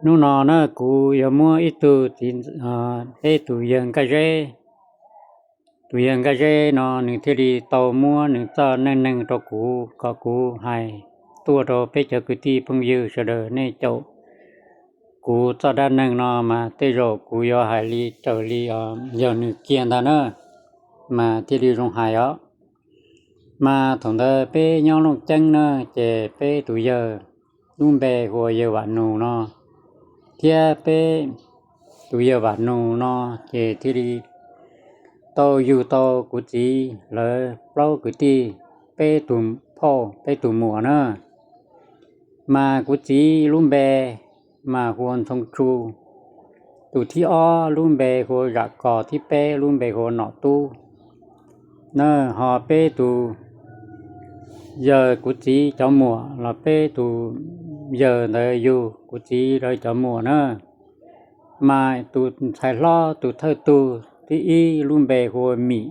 Hnub no na kuv yuav muab ib tug txiv, peb tus yawg Nkaj Zeb, tus yawg Nkaj Zeb no nws thiaj li tau muab nws txoj neej neeg rau kuv kom kuv hais tuaj rau peb cov kwv tij phooj ywg sawv daws nej caum kuv txoj dab neeg no mas tej zaum kuv yuav hais li raws li yog nws kiag ntag na, mas thiaj li zoo hais os. Mas thaum ntawd peb nyob Looj Ceeb na, ces peb tus yawg lub npe hu ua yawg Vam Nus no, thiab peb tus yawg Vam Nus no ces thiaj li tau yug tau kuv txiv lawv plaub kwv tij peb tus phauj peb tus muam na. Mas kuv txiv lub npe mas hu ua Ntxhoo Tsu, tus thib ob lub npe hu ua Zam Kos, thib peb lub npe hu ua Nom Tub na. Ho peb tus yawg kuv txiv cov muam los peb tus yawg ntawd yug kuv txiv lawv cov muam na. Mas tus ntxhais hlob tus thawj tug thib ib lub npe hu ua Mim,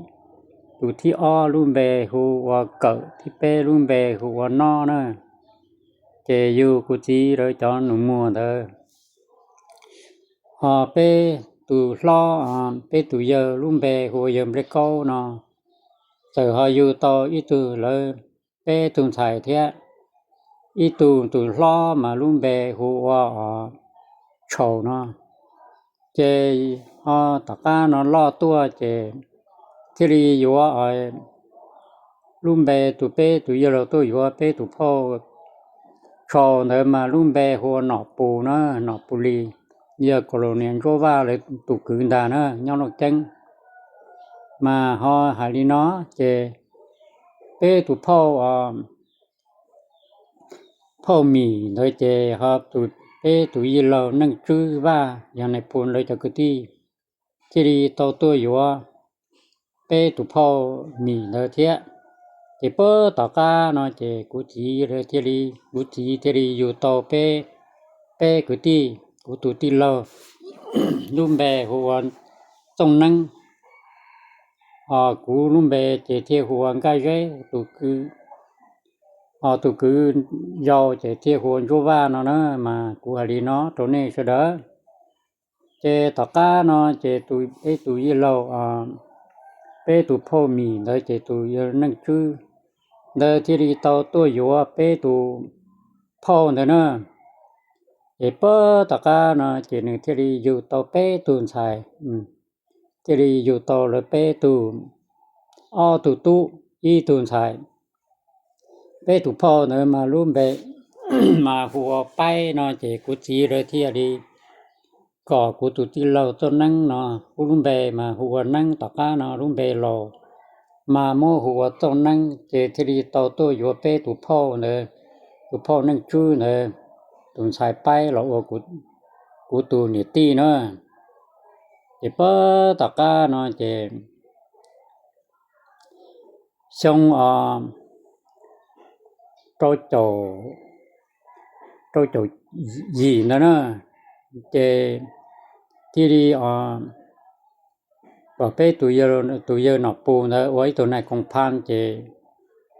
tus thib ob lub npe hu ua Kawm, thib peb lub npe hu ua Nob na. Ces yug kuv txiv lawv cov nus muag ntawd. Ho peb tus hlob, peb tus yawg lub npe hu ua yawg Nplej Kaub no, txawm ho yug tau ib tug lawv peb tug ntxhais thiab. Ib tug tus hlob mas lub npe hu ua Tshaus no. Ces ho tom qab no loj tuaj ces thiaj li yuav lub npe, tus peb tus yawg laus tuaj yuav peb tus phauj Tshaus ntawd mas lub npe hu ua Nom Pus na, Nom Pus Lis, yog Kaus Laus Nias Ntsuab Vaj lawv tus kwv ntag na, nyob Looj Ceeb. Mas ho hais li no ces peb tus phauj, phauj Mim ntawd ces ho tus peb tus yij laug Neej Tswb Vaj yog Nais Phoo lawv cov kwv tij thiaj li tau tuaj yuav peb tus phauj Mim ntawd thiab. Ces puag tom qab no ces kuv txiv thiaj li, kuv txiv thiaj li yug tau peb, peb kwv tij. Kuv tus tij laug lub npe hu ua Txooj Neeb, ho kuv lub npe ces thiaj hu ua Nkaj Zeb, tus kwv, ho tus kwv yau ces thiaj hu ua Ntsuab Vaj no na. Mas kuv hais li no rau nej sawv daws. Ces tom qab no ces tus, peb tus yij laug, peb tus phauj Mim ntawd ces tus yawg Neej Tswb ntawd thiaj li tau tuaj yuav peb tus phauj ntawd na. Ces puag tom qab no ces nws thiaj li yug tau peb tug ntxhais, thiaj li yug tau lawv peb tug, ob tug tub ib tug ntxhais. Peb tus phauj ntawd mas lub npe mas hu ua Paib no ces kuv txiv lawv thiaj li kom kuv tus tij laug Txooj Neeb no, kuv lub npe mas hu ua Neeb, tom qab no lub npe laus mas muab hu ua Txooj Neeb, ces thiaj li tau tuaj yuav peb tus phauj ntawd, tus phauj Neej Tswb ntawd, tus ntxhais Paib los ua kuv tus niam tij na. Ces puag tom qab no ces xyoo rau caum, rau caum yim ntawd na, ces thiaj li kom peb tus yawg Nom Pus ntawd ua ib tug nais koom pha, ces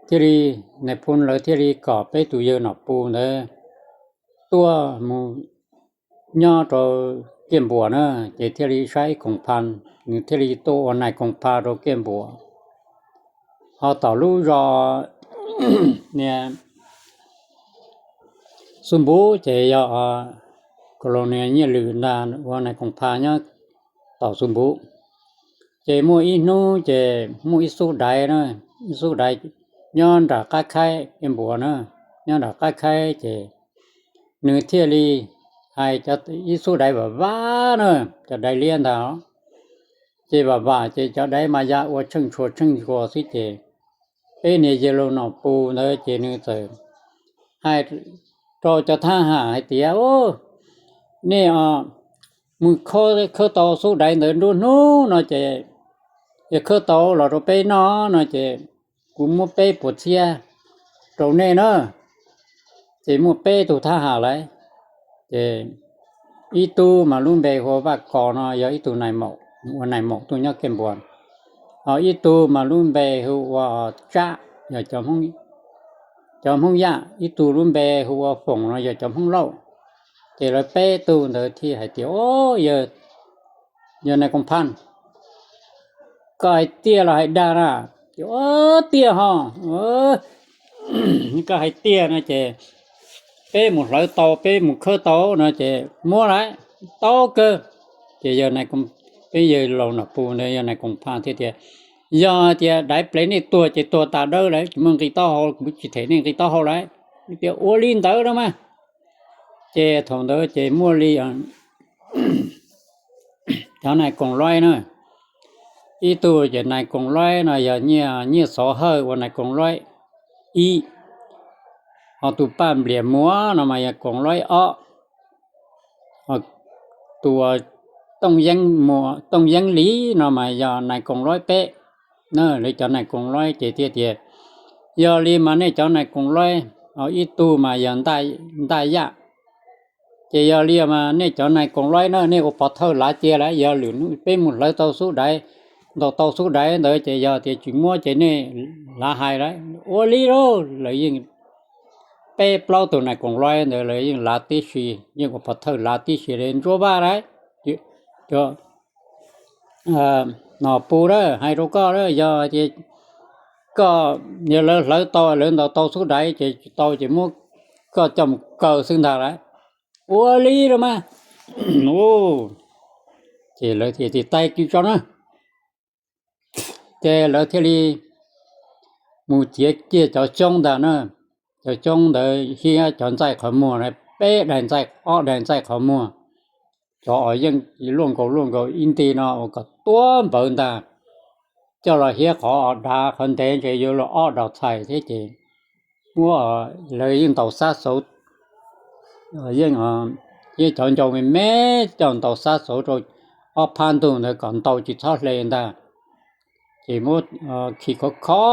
thiaj li nais phoo lawv thiaj li kom peb tus yawg Nom Pus ntawd tuaj mus nyob rau Kiaj Npuam na, ces thiaj li saib koom pha, nws thiaj li tuaj ua nais koom pha rau Kiaj Npuam. Ho tom lub zos niag Xub Npuv ces yog Kaus Laus niag Nyiaj Lwm ntag ua nais koom pha nyob tom Xub Npuv. Ces muaj ib hnub ces muaj ib xub daiv na, ib xub daiv nyob nram qab khaib Kiaj Npuam na, nyob nram qab khaib ces nws thiaj li hais cov, ib xub daiv vam vam na, cov daiv liab ntag, ces vam vam ces cov daiv mas ya ua tsheej tshua tsheej tshua xwb ces peb niag yawg laus Nom Pus ntawd ces nws txawm hais rau cov thab ham hais tias, Nej mus khawb tau xub daiv ntawd nruab hnub no ces, yog khawb tau los rau peb noj no ces kuv muab peb puas txhiab rau nej na. Ces muaj peb tug thab ham lawm, ces ib tug mas lub npe hu ua Vaj Kos no yog ib tug nais maum, ua nais maum tuaj nyob Kiaj Npuas. Ho ib tug mas lub npe hu ua Tsab, yog cov Hmoob Yaj, ib tug lub npe hu ua Foom no yog cov Hmoob Lauj. Ces lawv peb tug ntawd thiaj hais tias, Yog nais koom phaj, koj hais tiag los hais dag na? Tias, Tiag ho. Koj hais tiag no ces peb mus hlawv tau, peb mus khawb tau no ces muab lawm, tau kawg. Ces yawg, peb yawg laus Nom Pu ntawd, yog nais koom phaj thiaj tias, Yog tias daiv plev nej tuag ces tuag tas dawb lawm, tsis muaj nqi taub hau, kuv tsis them nej nqi taub hau lawm. Tias, Ua li ntawd no mas. Ces thaum ntawd ces muaj li cov nais koom loib na, ib tug ces nais koom loib no yog Nyiaj Xov Hawj ua nais koom loib ib, ho tus Paj Nplias Muas no mas yog koom loib ob, tus Tooj Yeeb Lis no mas yog nais koom loib peb. Lawv cov nais koom loib ces thiaj tias, Yog li mas nej cov nais koom loib, ib tug mas yog Ntaj Yaj, ces yog li mas nej cov nais koom loib na, nej ua pov thawj lav cia lawm, yog lwm hnub peb mus hlawv tau xub daiv, ntaus tau xub daiv ntawd ces yog tias tsis muab ces nej lav hais lawm. Ua li lauj, lawv yeej, peb plaub tug nais koom loib ntawd lawv yeej lav tib si, yeej ua pov thawj lav tib si li Ntsuab Vaj lawm. Nom Pu a, hais rau koj a, yog tias koj, yog lawv hlawv tau, lawv ntaus tau xub daiv ces tsis tau ces muab koj coj mus kaw xwb ntag lawm. Ua li los mas. Ces lawv thiaj tais kis tso na, ces lawv thiaj li mus txiav kiag cov xyoob ntag na. Cov xyoob ntawd thiab cov ntxaij qhov muag, peb daim ntxaij, ob daim ntxaij qhov muag, cov uas yeej luaj nkaus luaj nkaus ib nti no uas kom tuab npawv ntag, coj los hiab qhov dav qhov ntev ntshe yuav luag ob dos txhais thiab ces muab, lawv yeej ntaus xab xauv, yeej, thiab cov ncau me me coj ntaus xab xauv rau ob phab ntug ntawd kom ntau tsis txhob hle ntag. Ces muab khi khov kho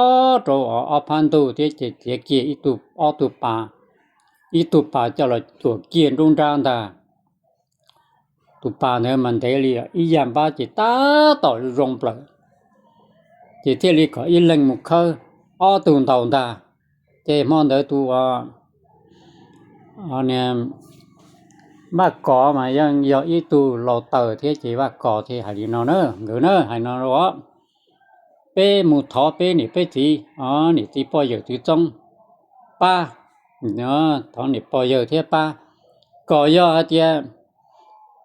rau ob phab ntug thiab ces txiav kiag ib tug, ob tug pas, ib tug pas coj los cuam kiag nruab nrab ntag. Tus pas ntawd mas ntev li ib yam npab ces tab tom zoo plaws, ces thiaj li kom ib leeg mus khawb, ob tug ntaus ntag. Ces hmo ntawd tus Vaj Kos mas yeej yog ib tug laus taws thiab ces Vaj Kos thiaj hais li no na, nkawd na hais no, Peb mus thov peb niam peb txiv, niam txiv poj yawm txiv txoob pab, thov niam poj yawg thiab pab, kom yog hais tias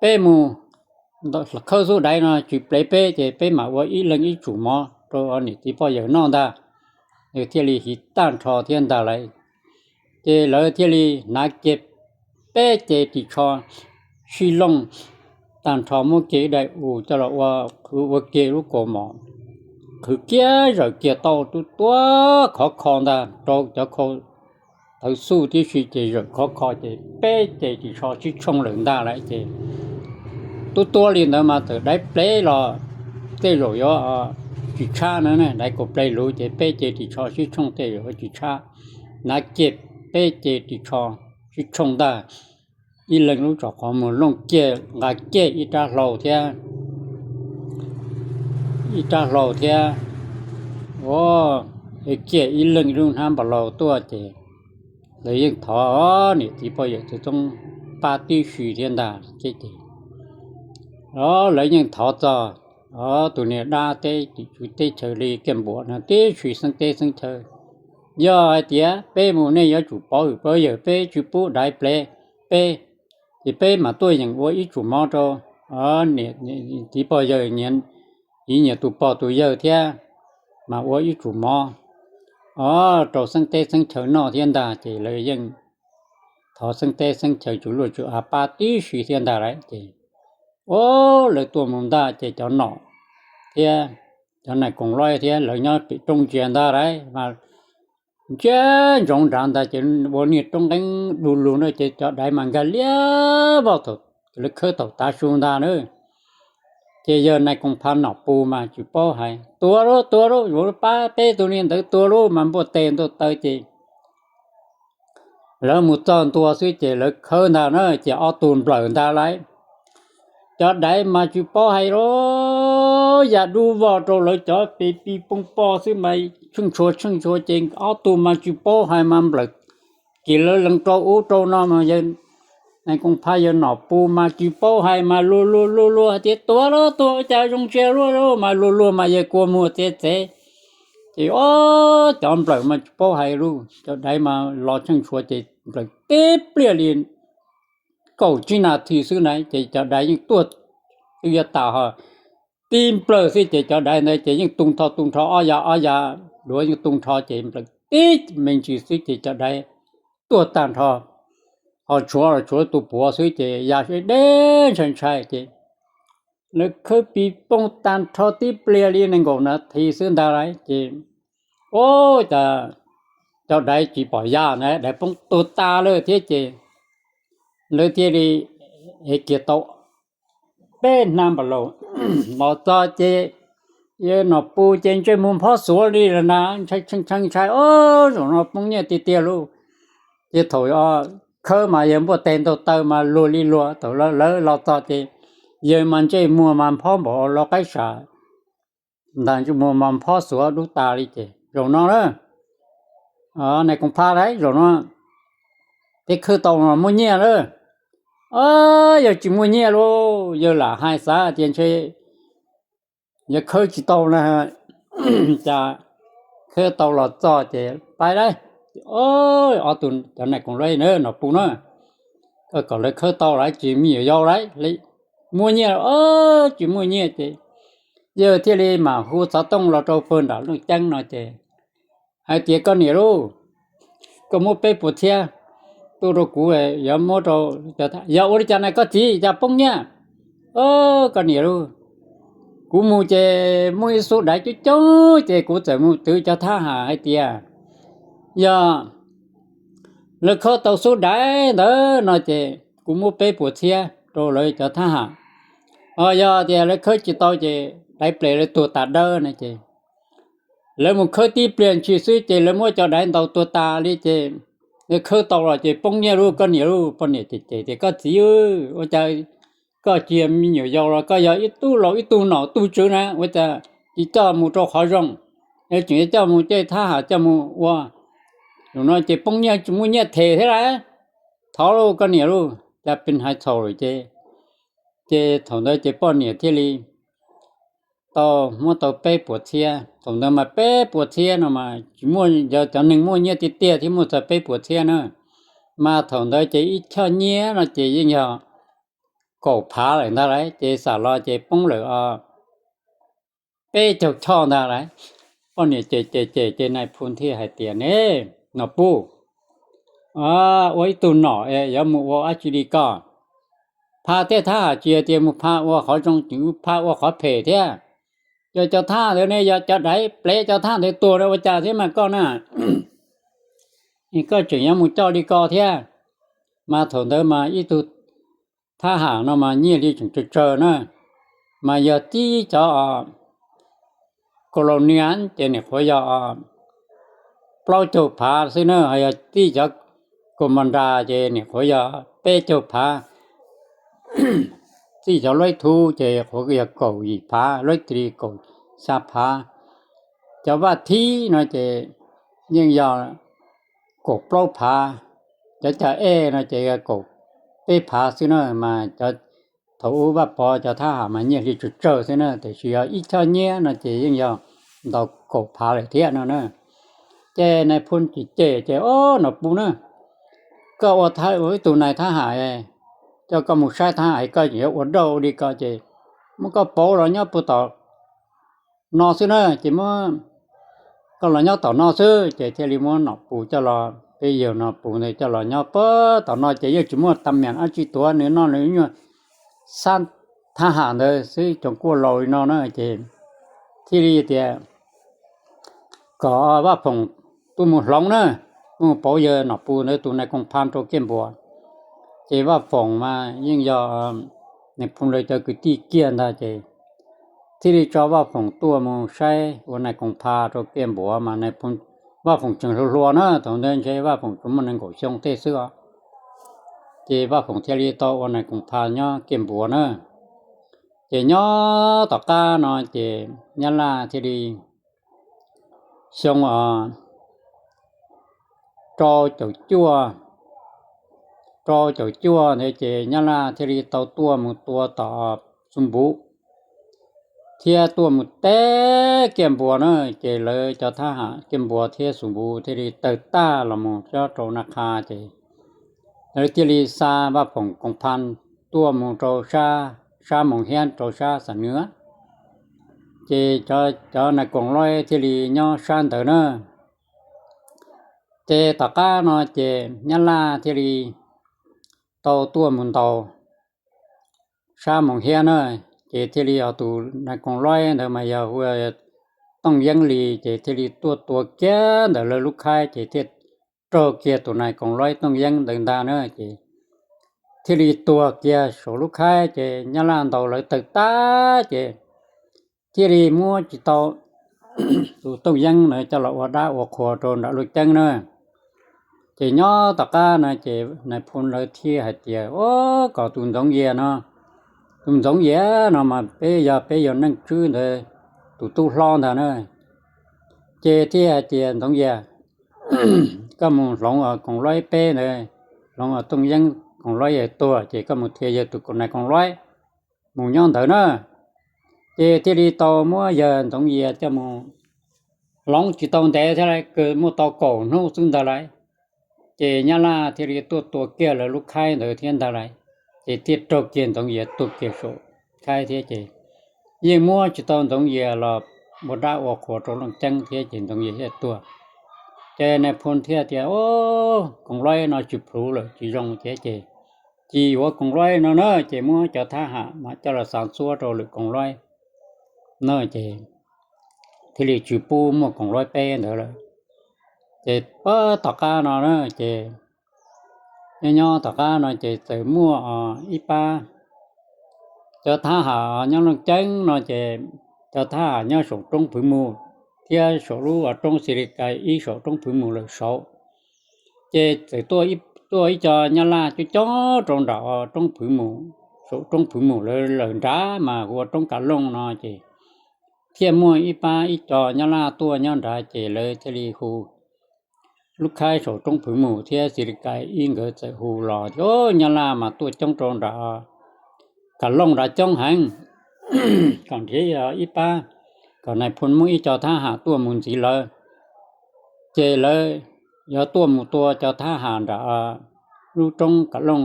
peb mus khawb xub daiv no tsis plev peb ces peb mam ua ib leeg ib tsum mov rau niam txiv poj yawg noj ntag. Nws thiaj li hiv tag nrho thiab ntag lauj. Ces lawv thiaj li hnav kiag peb ce ris tsho sib looj tag nrho, muab kiag ib daim us coj los ua, qhwv ua kiag lub kaus mom, qhwv kiag zawm kiag tau tub tuab khov kho ntag rau cov khau tawv xuj tib si ces zawm khov kho ces peb ce ris tsho sib tshooj lawm ntag lauj. Ces tub tuab li ntawd mas txawm daiv plev los tej zaum yuav tsis tshab na, daiv kaum plev luv ces peb ce ris tsho sib tshooj tej zaum yuav tsis tshab. Hnav kiag peb ce ris tsho sib tshooj ntag, ib leeg lub tsov qhov muag looj kiag nqa kiag ib rab hlau thiab, ib rab hlau thiab, ua, kiag ib leeg lub hnab npas laus tuaj ces lawv yeej thov niam txiv poj yawm txiv txoob pab tib si thiab ntag. Ces lawv yeej thov txog tus niam dab teb tim tswv teb chaws li kiag npuam no tib si xeeb teb xeeb chaw, yog hais tias peb mus nej yuav tsum pov hwm pov yawg peb tsis pub daiv plev peb, ces peb mam tuaj yeem ua ib tsum mov rau niam txiv pog yawg, nyias tus pog tus yawg thiab, mas ua ib tsum mov rau xeeb teb xeeb chaw noj thiab ntag. Ces lawv yeej thov xeeb teb xeeb chaw tswv luaj tswv av pab tib si thiab ntag lauj. Ces lawv tuaj mus ntag ces cov nom thiab cov nais koom loib thiab lawv nyob pem roob ntsia ntag lauj, mas ntsia ntsoov nrad ntag ces ua niag roob nqeeb du lug na ces cov daiv mas nkag liab vog, lawv khawb thaum tav su ntag na. Ces yawg nais koom phav Nom Pus mas tsis paub hais, tua lauj, tua lauj, yuav pab peb tug niag ntawd tua lauj, mas npuaj tes ntuaj taw ces lawv mus txog ntua xwb ces lawv khawb ntag na ces ob tug nplawm ntag lauj. Cov daiv mas tsis paub hais lauj, ya dub vog rau lawv cov pes pis poo poj xwb mas tsheej tshua tsheej tshua ces ob tug mas tsis paub hais mas nplawm kiag lawv lees rau ub rau no mas yawg Nais Koom Phas yawg Nom Pus mas tsis paub hais mas luag luag luag luag hais tias tuag los tuag, ua cas zoo ntsia luaj mas luag luag mas yawg kua muag txiav txev. Ces ob cov nplawm mas tsis paub hais lus, cov daiv mas los tsheej tshuav ces nplawm tib pliag li kaum tsib nas this xwb na ces cov daiv yeej tuaj twb yuav tas ho tib nplawg xwb ces cov daiv ntawd ces yeej tu nrho tu nrho ob yav ob yav duav yeej tu nrho ces nplawm tib me ntsis xwb ces cov daiv tuaj tag nrho. Ho tshuav los tshuav tus puav xwb ces ya seb deb ntshai ntshai ces lawv khawb pis poob tag nrho tib pliag li nees nkaum nas this xwb ntag lauj ces ua cas cov daiv tsis pom ya na, daiv poob tuag tas lawm thiab ces lawv thiaj li ev kiag tau peb hnab npas laus los txog ces yawg Nom Pus ces ntsej muag nphob xuav li lawm na, ntshai ntshai ntshai, o, zaum no poob nyiaj tiag tiag lauj. Ces thaum khawb mas yawg npuaj teg ntaug taw mas luag li luag, thaum lawv los txog ces yawg mas ntsej muag mas nphob npaum lau qaib sam ntag, ntsej muag mas nphob xuav dub tas li ces zaum no na, Nais Koom Phas lauj, zaum no peb khawb tau muaj nyiaj lawm. Yawg tsis muaj nyiaj lauj, yawg lam hais xav tias ntshe yawg khawb tsis tau na, cas khawb tau los txog ces pais lauj. Ob tug cov Nais Koom Phas na, Nom Pus na, koj kom lawv khawb tau lawm tsis me nyuam yaus lawm, muaj nyiaj, tsis muaj nyiaj ces yawg thiaj li mam hu xov tooj los rau pawg nram Looj Ceeb no ces hais tias koj niam lauj, koj muab peb puas txhiab tuaj rau kuv, yuav muab rau, yog ua li cas na koj txiv, cas poob nyiaj? Koj niam lauj, kuv mus ces muaj ib xub daiv coob coob ces kuv txawm mus twv cov thab ham hais tias yog lawv khawb tau xub daiv ntawd no ces kuv muab peb puas txhiab rau lawv cov thab ham. Ho yog tias lawv khawb tsis tau ces daiv ples lawv tuag tas dawb no ces lawv mus khawb tib pliag ntshis xwb ces lawv muab cov daiv ntaus tuag tas li ces lawv khawb tau los ces poob nyiaj lauj, koj niam lauj. Poj niam cem cem tias koj txiv, ua cas koj tsis yog me nyuam yaus los koj yog ib tug laus ib tug nom tug tswv na, ua cas tsis coj mus rau qhov zoo, tseem coj mus caij thab ham coj mus ua, zaum no ces poob nyiaj tsis muaj nyiaj them thiab lauj. Thov lauj koj niam lauj, cas pes hais txhaum lawm ces, ces thaum ntawd ces poj niam thiaj li tau muab tau peb puas txhiab. Thaum ntawd mas peb puas txhiab no mas tsis muaj, yog cov neeg muaj nyiaj tiag tiag thiaj muaj txog peb puas txhiab na. Mas thaum ntawd ces ib choj nyiaj no ces yeej yog kaum phav lawm ntag lauj, ces xam los ces poob lawm peb caug choj ntag lauj. Poj niam cem cem cem ces nais phoo thiaj hais tias ne, Nom Pus, ua ib tug nom yuav mus ua dab tsi li koj? Phaj tej thab ham tsis hais tias mus phaj ua qhov zoo, tseem phaj ua qhov phem thiab. Yog cov thab ntawd ne, yog cov daiv plev cov thab ntawd tuag ua cas thiab mas koj na, koj tseem yuav mus coj li ko thiab. Mas thaum ntawd mas ib tug thab ham no mas nyiaj hli tseem tsawg tsawg na, mas yog tib cov colonial ces nim qhuav yog plaub caug phav xwb na, ho yog tib cov comandas ces nim qhuav yog peb caug phav, tib cov luj thub ces qhuav yog kaum yim phav, luj tris kaum xya phav, cov vaj thib no ces yeej yog kaum plaub phav, cov caj ej no ces yog kaum peb phav xwb na, mas cov thaum ub Vaj Pov cov thab ham mas nyiaj hli tsawg tsawg xwb na, tiam sis yog ib choj nyiaj no ces yeej yog ntau kaum phav lawm thiab no na. Ces nais phoo cem cem ces, Au, Nom Pus na, koj ua ib tug nais thab ham, coj koj mus saib thab ham koj tseem yuav ua dab tsi li ko ces muab koj pauv los nyob puag tom no xwb na, ces muab koj los nyob tom no xwb. Ces thiaj li muab Nom Pus coj los, peb yawg Nom Pus ntawd coj los nyob puag tom no ces yeej tsis muaj tas mam dab tsi tuav, nws noj nws nyuag xab thab ham ntawd xwb, tsoom kuaj laus li no na. Ces thiaj li tias kom Vaj Foom tuaj mus hloov na, tuaj mus pauv yawg Nom Pus ntawd tus nais koom pha rau kiaj npuas. Ces Vaj Foom mas yeej yog nais phoo lawv cov kwv tij kiag ntag ces thiaj li tso Vaj Foom tuaj mus saib ua nais koom pha rau kiaj npuas mas Vaj Foom tseem hluas hluas na, thaum ntawd ntshe Vaj Foom tsuas muaj nees nkaum xyoo tej xwb os. Ces Vaj Foom thiaj li tau ua nais koom pha nyob kiaj npuas na. Ces nyob tom qab no ces Nyab Laj thiaj li xyoo rau caum cuaj rau caum cuaj ntawd ces Nyab Laj thiaj li tau tuaj mus tua tom Xus Npuv thiab tuaj mus teb Kiaj Npua na. Ces lawv cov thab ham Kiaj Npua thiab Xus Npuv thiaj li tawg tag los mus cob rau Naj Qha ces lawv thiaj li xa Vaj Phoom Koos Pha tuaj mus rau sab Moos Hiab rau sab Xam Nuav. Ces cov Nais Koom Loib thiaj li nyob sab ntawd na. Ces tom qab no ces Nyab Laj thiaj li tau tuaj mus ntaus sab Moos Hiab na. Ces thiaj li tus Nais Koom Loib ntawd mas yog hu Tooj Yeeb li ces thiaj li tuaj tua kiag ntawm lawv lub khaib ces thiaj raug kiag tus Nais Koom Loib Tooj Yeeb ntawd ntag na. Ces thiaj li tuag kiag saum lub khaib ces Nyab Laj ntaus lawv tawg tag ces thiaj li muab tsis tau tus Tooj Yeeb ntawd coj los ua dab ua qhua rau nram Looj Ceeb na. Ces nyob tom qab no ces Nais Phoo lawv thiaj hais tias, Ov, kom tus Ntxoov Yias no, tus Ntxoov Yias no mas peb yog peb yog Neej Tswb ntawd tus tub hlob ntag na. Ces thiaj hais tias, Ntxoov Yias, koj mus hloov Koom Loib peb ntawd, hloov Tooj Yeeb Koom Loib yawg tuag ces koj mus thiaj yawg tus Nais Koom Loib mus nyob ntawd na. Ces thiaj li tau muab yawg Ntxoov Yias coj mus hloov tsis tau ntev thiab lauj, kawg muaj tau kaum hnub xwb ntag lauj. Ces Nyab Laj thiaj li tuaj tua kiag lawv lub khaib ntawd thiab ntag lauj. Ces thiaj raug kiag Ntxoov Yias tuag kiag saum khaib thiab ces yeej muab tsis tau Ntxoov Yias los ua dab ua qhua rau Looj Ceeb thiab ces Ntxoov Yias thiaj tuag. Ces Nais Phoo thiaj tias, Ov, Koom Loib no tsis plhuav lawm tsis zoo thiab ces tsis yuav Koom Loib no na, ces muab cov thab ham mas coj los xa ntxuav rau lwm Koom Loib no ces thiaj li tsis pub muaj Koom Loib peb ntawd lawm. Ces pab tom qab no na ces nyob nyob tom qab no ces txawm muaj ib pab cov thab ham nyob Looj Ceeb no ces cov thab ham nyob saum roob Phwv Mus thiab saum lub roob Xis Lis Kas ib saum roob Phwv Mus lawm saud. Ces txawm tuaj ib co Nyab Laj coob coob rau nram roob Phwv Mus, saum roob Phwv Mus lawm nrad mas hu ua roob Kav Looj no ces thiaj muaj ib pab ib co Nyab Laj tuaj nyob nrad ces lawv thiaj li hu lub khaib saum roob Phwv Mus thiab Xis Lis Kas ib nkawd txawm hu los, Ov, Nyab Laj mas tuaj coob rau nram Kav Looj nrad coob heev, kom nrhiav ib pab, kom Nais Phoo muab ib co thab ham tuaj mus ntxiv lawv, ces lawv yuav tuaj mus tua cov thab ham nram lub roob Kav Looj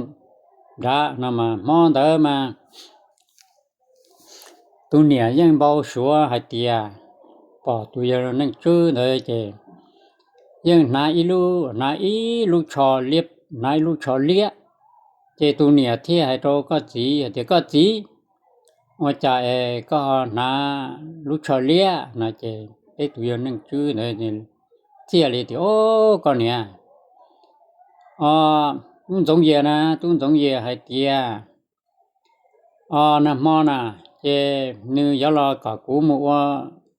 nrad no mas hmo ntawd mas tus niam yeej npau suav hais tias pom tus yawg Neej Tswb ntawd ces yeej hnav ib lub, hnav ib lub tsho liab, hnav ib lub tsho liab. Ces tus niam thiaj hais rau koj txiv hais tias, Koj txiv, ua cas es koj ho hnav lub tsho liab no? Ces peb tus yawg Neej Tswb ntawd thiaj li tias, Ov, koj niam, o, tub Ntxoov Yias na, tub Ntxoov Yias hais tias, o, nag hmo na, ces nws yuav los kom kuv mus ua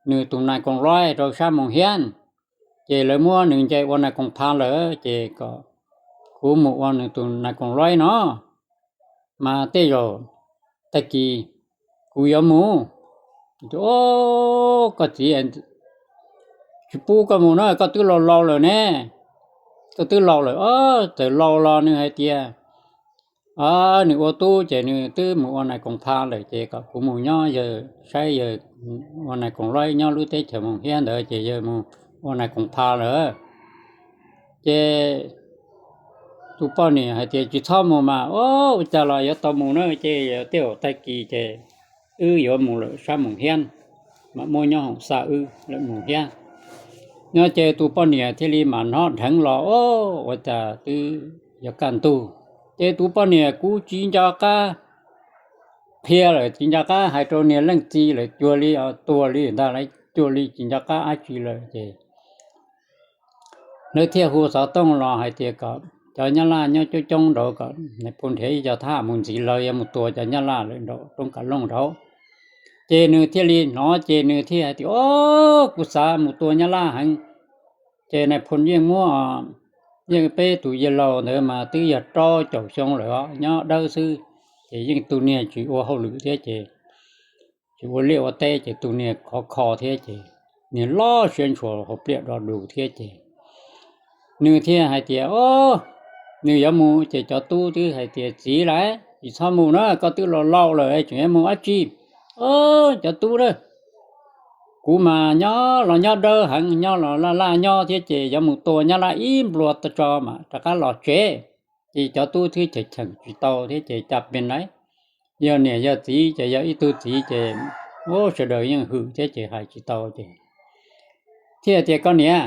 nws tus nais koom loib rau sab Moos Hiab, ces lawv muab nws nce ua nais koom pha lawm, ces kom kuv mus ua nws tus nais koom loib no, mas tej zaum tag kis kuv yuav mus. Koj txiv, tsis pub koj mus na, koj twb laus laus lawm ne. Koj twb laus lawm, o, txawm laus los nws hais tias, o, nws ua tub ces nws twb mus ua nais koom pha lawm, ces kom kuv mus nyob yawg, saib yawg ua nais koom loib nyob lub teb chaws Moos Hiab ntawd, ces yawg mus ua nais koom pha lawm. Ces tus poj niam hais tias, Tsis txhob mus mas, o, ua cas los yuav tau mus na, ces tej zaum tag kis ces wb yuav mus lawm sab Moos Hiab, mam muab nyob hoom xa wb lawm Moos Hiab. No ces tus poj niam thiaj li mam hnov dheev los, o, ua cas twb yuav kaj ntug. Ces tus poj niam kuj tsis nco qab qhia lawm, tsis nco qab hais rau niag leej txiv lawm, cuag li tuag li ntag lauj, cuag li tsis nco qab dab tsi lawm. Ces lawv thiaj hu xov tooj los hais tias kom cov nyab laj nyob coob coob nraud kom nais phoo nrhiav ib co thab ham mus ntxiv, lawv yuav mus tua cov nyab laj lawm nraum roob Kav Looj nraud. Ces nws thiaj li hnov, ces nws thiaj hais tias, O, kuv xav mus tua nyab laj heev. Ces nais phoo yeej muab, yeej peb tus yawg laus ntawd mas twb yog rau caum xyoo lawm os, nyob dawb xwb, ces yeej tus niag tsis ua hauj lwm thiab ces tsis ua liaj ua teb, ces tus niag khov kho thiab ces niag loj siab ntshua hauv pliaj do dus thiab ces nws thiaj hais tias, O, nws yuav mus ces cov tub twb hais tias, Txiv lauj, tsis txhob mus na, koj twb los laus lawm tseem yuav mus dab tsi? Cov tub na, kuv mas nyob los nyob dawb heev, nyob los laj laj nyob thiab ces yuav mus tua Nyab Laj ib nplua tso mas rov qab los tsev. Ces cov tub thiab cheem cheem tsis tau thiab ces cas pes lauj, yog niam yog txiv ces yog ib tug txiv ces sawv daws yeej hwm thiab ces hais tsis tau ces thiaj tias, Koj niam,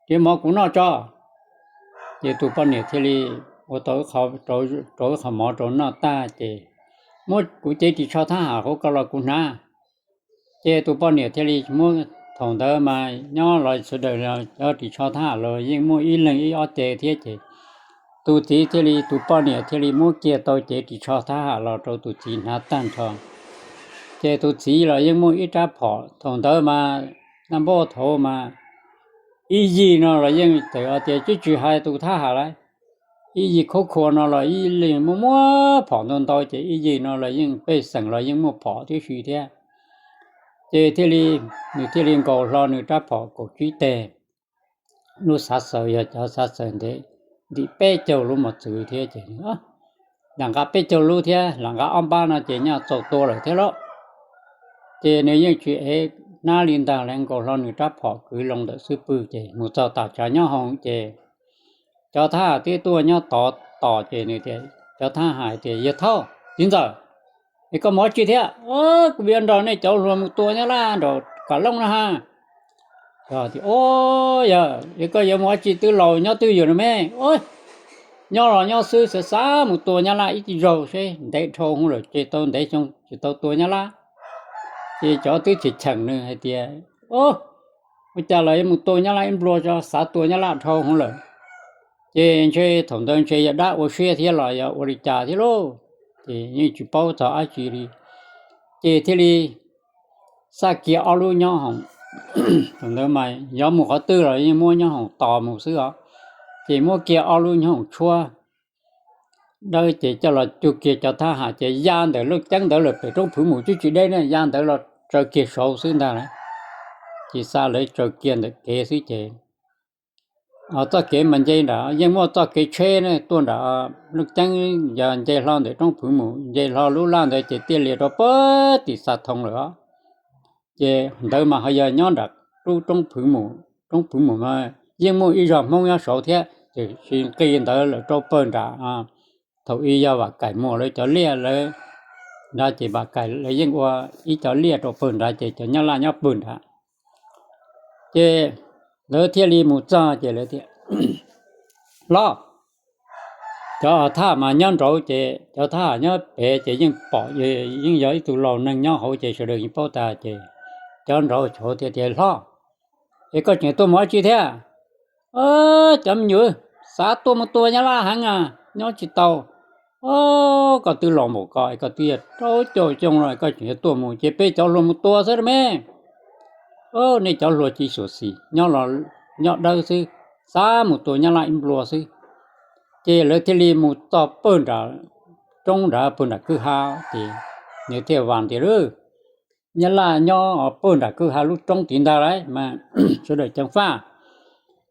cia mov kuv noj tso. Ces tus poj niam thiaj li ua tau rau ib qho mov rau noj tag ces, Muab kuv cev ris tsho thab ham hauv ko los kuv hnav. Ces tus poj niam thiaj li muab, thaum ntawd mas nyob los sawv daws cov ris tsho thab ham los yeej muaj ib leeg ib ob cev thiab ces tus txiv thiaj li, tus poj niam thiaj li muab kiag tau cev ris tsho thab ham los rau tus txiv hnav tag nrho. Ces tus txiv los yeej muaj ib rab phom, thaum ntawd mas naj npauj thaud mas ib yig no los yeej txawm tias tsis tsis hais tus thab ham lawm, ib yig khub khua no los ib leeg muaj muaj phom ntau ntau ces ib yig no los yeej pej xeem los yeej muaj phom tib si thiab. Ces thiaj li, nws thiaj li nkaus hlo nws rab phom kaum tsib teg, lub xav xaws yog cov xav xaws ntev, ntim peb caug lub mos txwv thiab ces lam nqa peb caug lub thiab lam nqa ob npab no ces nyaj txaus tua lawm thiab lauj. Ces nws yeej tsis ev hnab li ntag, nkaus hlo nws rab phom kwv loo ntawm xub pwg ces mus txog tom tsav nyob hoom ces cov thab ham twb tuaj nyob tod tos ces nws tias, cov thab ham tias, Yawg Thauj, txiv ntxawm, es koj mus dab tsi thiab? Kuv yuav nrog nej cov hluas mus tua Nyab Laj nram Kam Looj na ha. Yog, es koj yuav mus dab tsi twb laus nyob twj ywm no me? Nyob los nyob xwb, xav xav mus tua Nyab Laj ib zaug seb, ntev dhau hwv lawm ces tau ntev xyoo tsis tau tua Nyab Laj. Ces cov twb cheem cheem nws hais tias, Ua cas los yuav mus tua Nyab Laj ib nplua tso, xav tua Nyab Laj dhau hwv lawm. Ces ntshe thaum ntawd ntshe yog dab ua siab thiab los yog ua li cas thiab lauj, ces yeej tsis paub txog dab tsi li. Ces thiaj li xaj kiag ob lub nyob hoom, thaum ntawd mas yog mus qhov twg los yeej muab nyob hoom tos mus xwb os. Ces muab kiag ob lub nyob hoom tshuab dawb ces coj los cug kiag cov thab ham ces ya ntawm Looj Ceeb ntawd lawm pem roob Phwv Mus twb tsis deb ne, ya ntawd los tsaws kiag saud xwb ntag lauj. Ces xa lawv tsaws kiag ntawm kev xwb ces txoj kev mas nce nram, yeej muaj txoj kev tsheb ne tuaj nram Looj Ceeb, yog nce hlo ntawm roob Phwv Mus, nce hlo lub laj ntawd ces tiaj lias rau pem tim Xa Thoo lawm os. Ces ntawd mas ho yog nyob nram lub roob Phwv Mus, roob Phwv Mus mas yeej muaj ib zog Hmoob nyob saud thiab, tiam sis nqis ntawd lawm rau pawg nram, thaum ub yog Vam Kaim Muas lawv cov liaj lawv nrad ces Vam Kaim lawv yeej ua ib cov liaj rau pawg nrad ces cov Nyab Laj nyob pawg nrad. Ces lawv thiaj li mus txog ces lawv tias, Hlob, cov thab ham mas nyob nraud ces cov thab ham nyob pem ces yeej pom, yeej yog ib tug laus neeg nyob hauv ces sawv daws yeej paub tas ces cov nraud thiaj tias, Hlob, es koj tseem tuaj mus dab tsi thiab? Cov me nyuam, xav tuaj mus tua Nyab Laj heev a, nyob tsis tau. Koj twb laus npaum ko, koj twb yog rau caum xyoo los koj tseem yuav tuaj mus, ces peb cov hluas mus tua xwb me. Nej cov hluas tsis xyuam xim, nyob los nyob dawb xwb, xav mus tua Nyab Laj ib nplua xwb. Ces lawv thiaj li mus txog pawg nram roob nrad, pawg nram kwj ha, ces nws thiaj vam tias, Nyab Laj nyob pawg nram kwj ha lub roob tid ntag lauj mas, sawv daws ceev faj.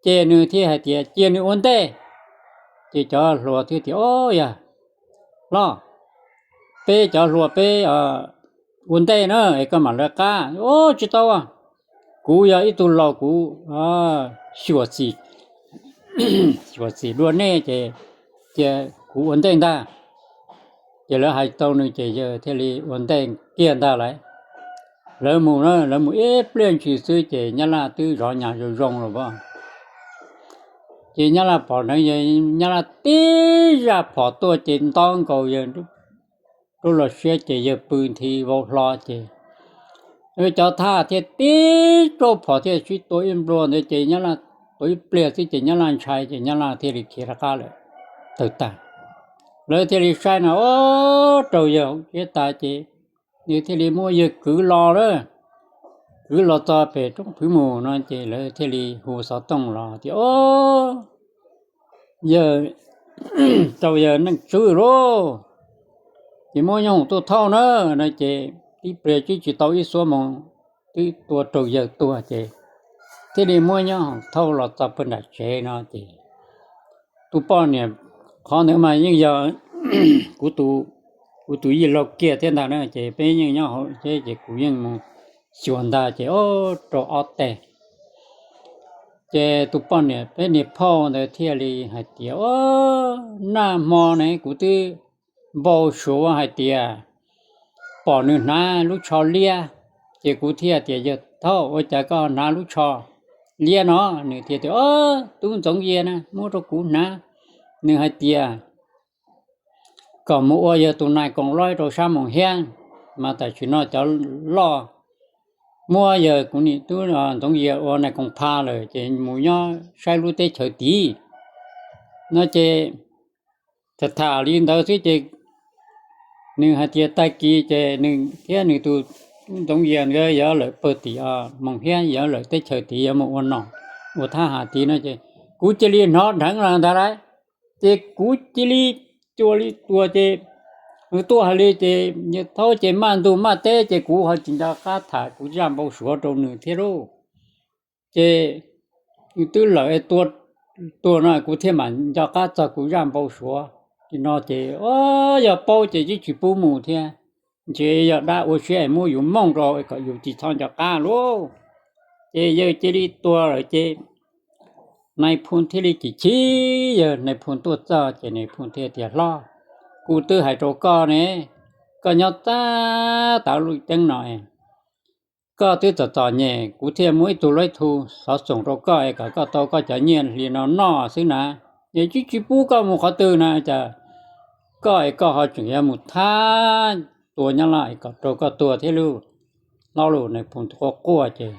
Ces nws thiaj hais tias cia nws ua ntej. Ces cov hluas thiaj tias, Au yog, hlob, peb cov hluas peb ua ntej na es koj mam lawv qab. Au, tsis tau, kuv yog ib tug laus kuv xyuam xim, xyuam xim dua nej ces cia kuv ua ntej ntag. Ces lawv hais tau nws ces yawg thiaj li ua ntej kiag ntag lauj. Lawv mus, lawv mus ib pliag ntshis xwb ces Nyab Laj twb zov nyas zoo zoo lawm as. Ces Nyab Laj pom neev, Nyab Laj tib zaj phom tuaj ces nto nkaus yawg rub los siab ces yawg pw nthi vau hlo ces cov thab thiaj tib tsuj phom thiaj sib tua ib nplua ntawd ces Nyab Laj tua ib pliag xwb ces Nyab Laj ntshai ces Nyab Laj thiaj li khiav rov qab lawm, tawg tag. Lawv thiaj li saib no, o, raug yawg hauv siab tas ces nws thiaj li muab yawg kwv los lawm, kwv los txog pem roob Phwv Mus no ces lawv thiaj li hu xov tooj los tias, O, yawg, raug yawg neej tswb lauj, ces muab nyob hoom tuaj thauj na. No ces ib pliag twb tsis tau ib xuab moos twb tua raug yawg tuag ces thiaj li muab nyob hoom thauj los txog pawg nram tsev no ces tus poj niam, qhov ntawd mas yeej yog kuv tus yij laug kiag thiab ntag na, ces peb yeej nyob hauv teb ces kuv yeej mus xyuas ntag ces rau ob teg. Ces tus poj niam peb niag phauj ntawd thiaj li hais tias, Nag hmo ne kuv twb npau suav hais tias pom nws hnav lub tsho liab, ces kuv thiaj tias, Yawg Thauj, ua cas koj hnav lub tsho liab no? Nws thiaj tias, Tub Ntxoov Yias na muab rau kuv hnav. Nws hais tias kom mus ua yawg tus nais koom loib rau sab Moos Hiab, mas tam sim no cov loj muab yawg kuv niam tub Ntxoov Yias ua nais koom pha lawm ces mus nyob saib lub teb chaws tid. No ces tham tham li ntawd xwb ces nws hais tias tag kis ces nws thiab nws tus Ntxoov Yias nkawd yuav lawm pawg tim Moos Hiab, yuav lawm teb chaws tid yuav mus ua nom ua thab ham tid no ces kuv cia li hnov dheev los ntag lauj. Ces kuv cia li, cia li tuag ces nws tuaj hais li ces Yawg Thauj ces maj ntug maj teb ces kuv ho tsis nco qab tham kuv zaj npau suav rau nws thiab lauj. Ces nws twb lawm, tuag no kuv thiaj mam nco qab txog kuv zaj npau suav. Ces no ces yog paub ces twb tsis pub mus thiab, ntshe yog dab ua siab es muab yus mooj rau kom yus tsis txhob nco qab lauj. Ces yawg cia li tuag lawm ces nais phoo thiaj li chim chim, yawg nais phoo tuaj txog ces nais phoo thiaj tias, Hlob, kuv twb hais rau koj ne, koj nyob txaj tau lub ceeb no, koj twb txom txom nyem, kuv thiaj muab ib tug laib thu xov xoom rau koj es kom koj tau koj cov nyiaj hli no noj xwb na. Yog tsis tsis pub koj mus qhov twg na, cas koj es koj ho tseem yuav mus thab tua nyob laj es kom raug koj tua thiab lauj. Hlob lauj, nais phoo quaj quaj ces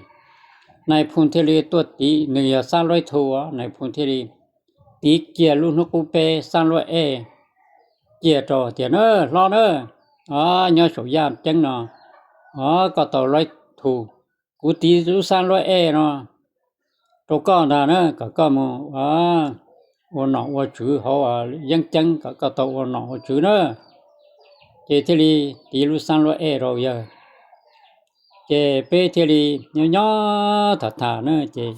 nais phoo thiaj li tuaj tiv, nws yog xab laib thu, nais phoo thiaj li tiv kiag lub hnub qub peb xab laib ej kiag rau tias, Na hlob na, nyob saum yaj ceeb no, koj tau laib thu, kuv tiv lub xab laib ej no rau koj ntag na, kom koj mus ua nom ua tswv hauv yeeb ceeb, kom koj tau ua nom ua tswv na. Ces thiaj li tiv lub xab laib ej rau yawg. Ces peb thiaj li nyob nyob tham tham na ces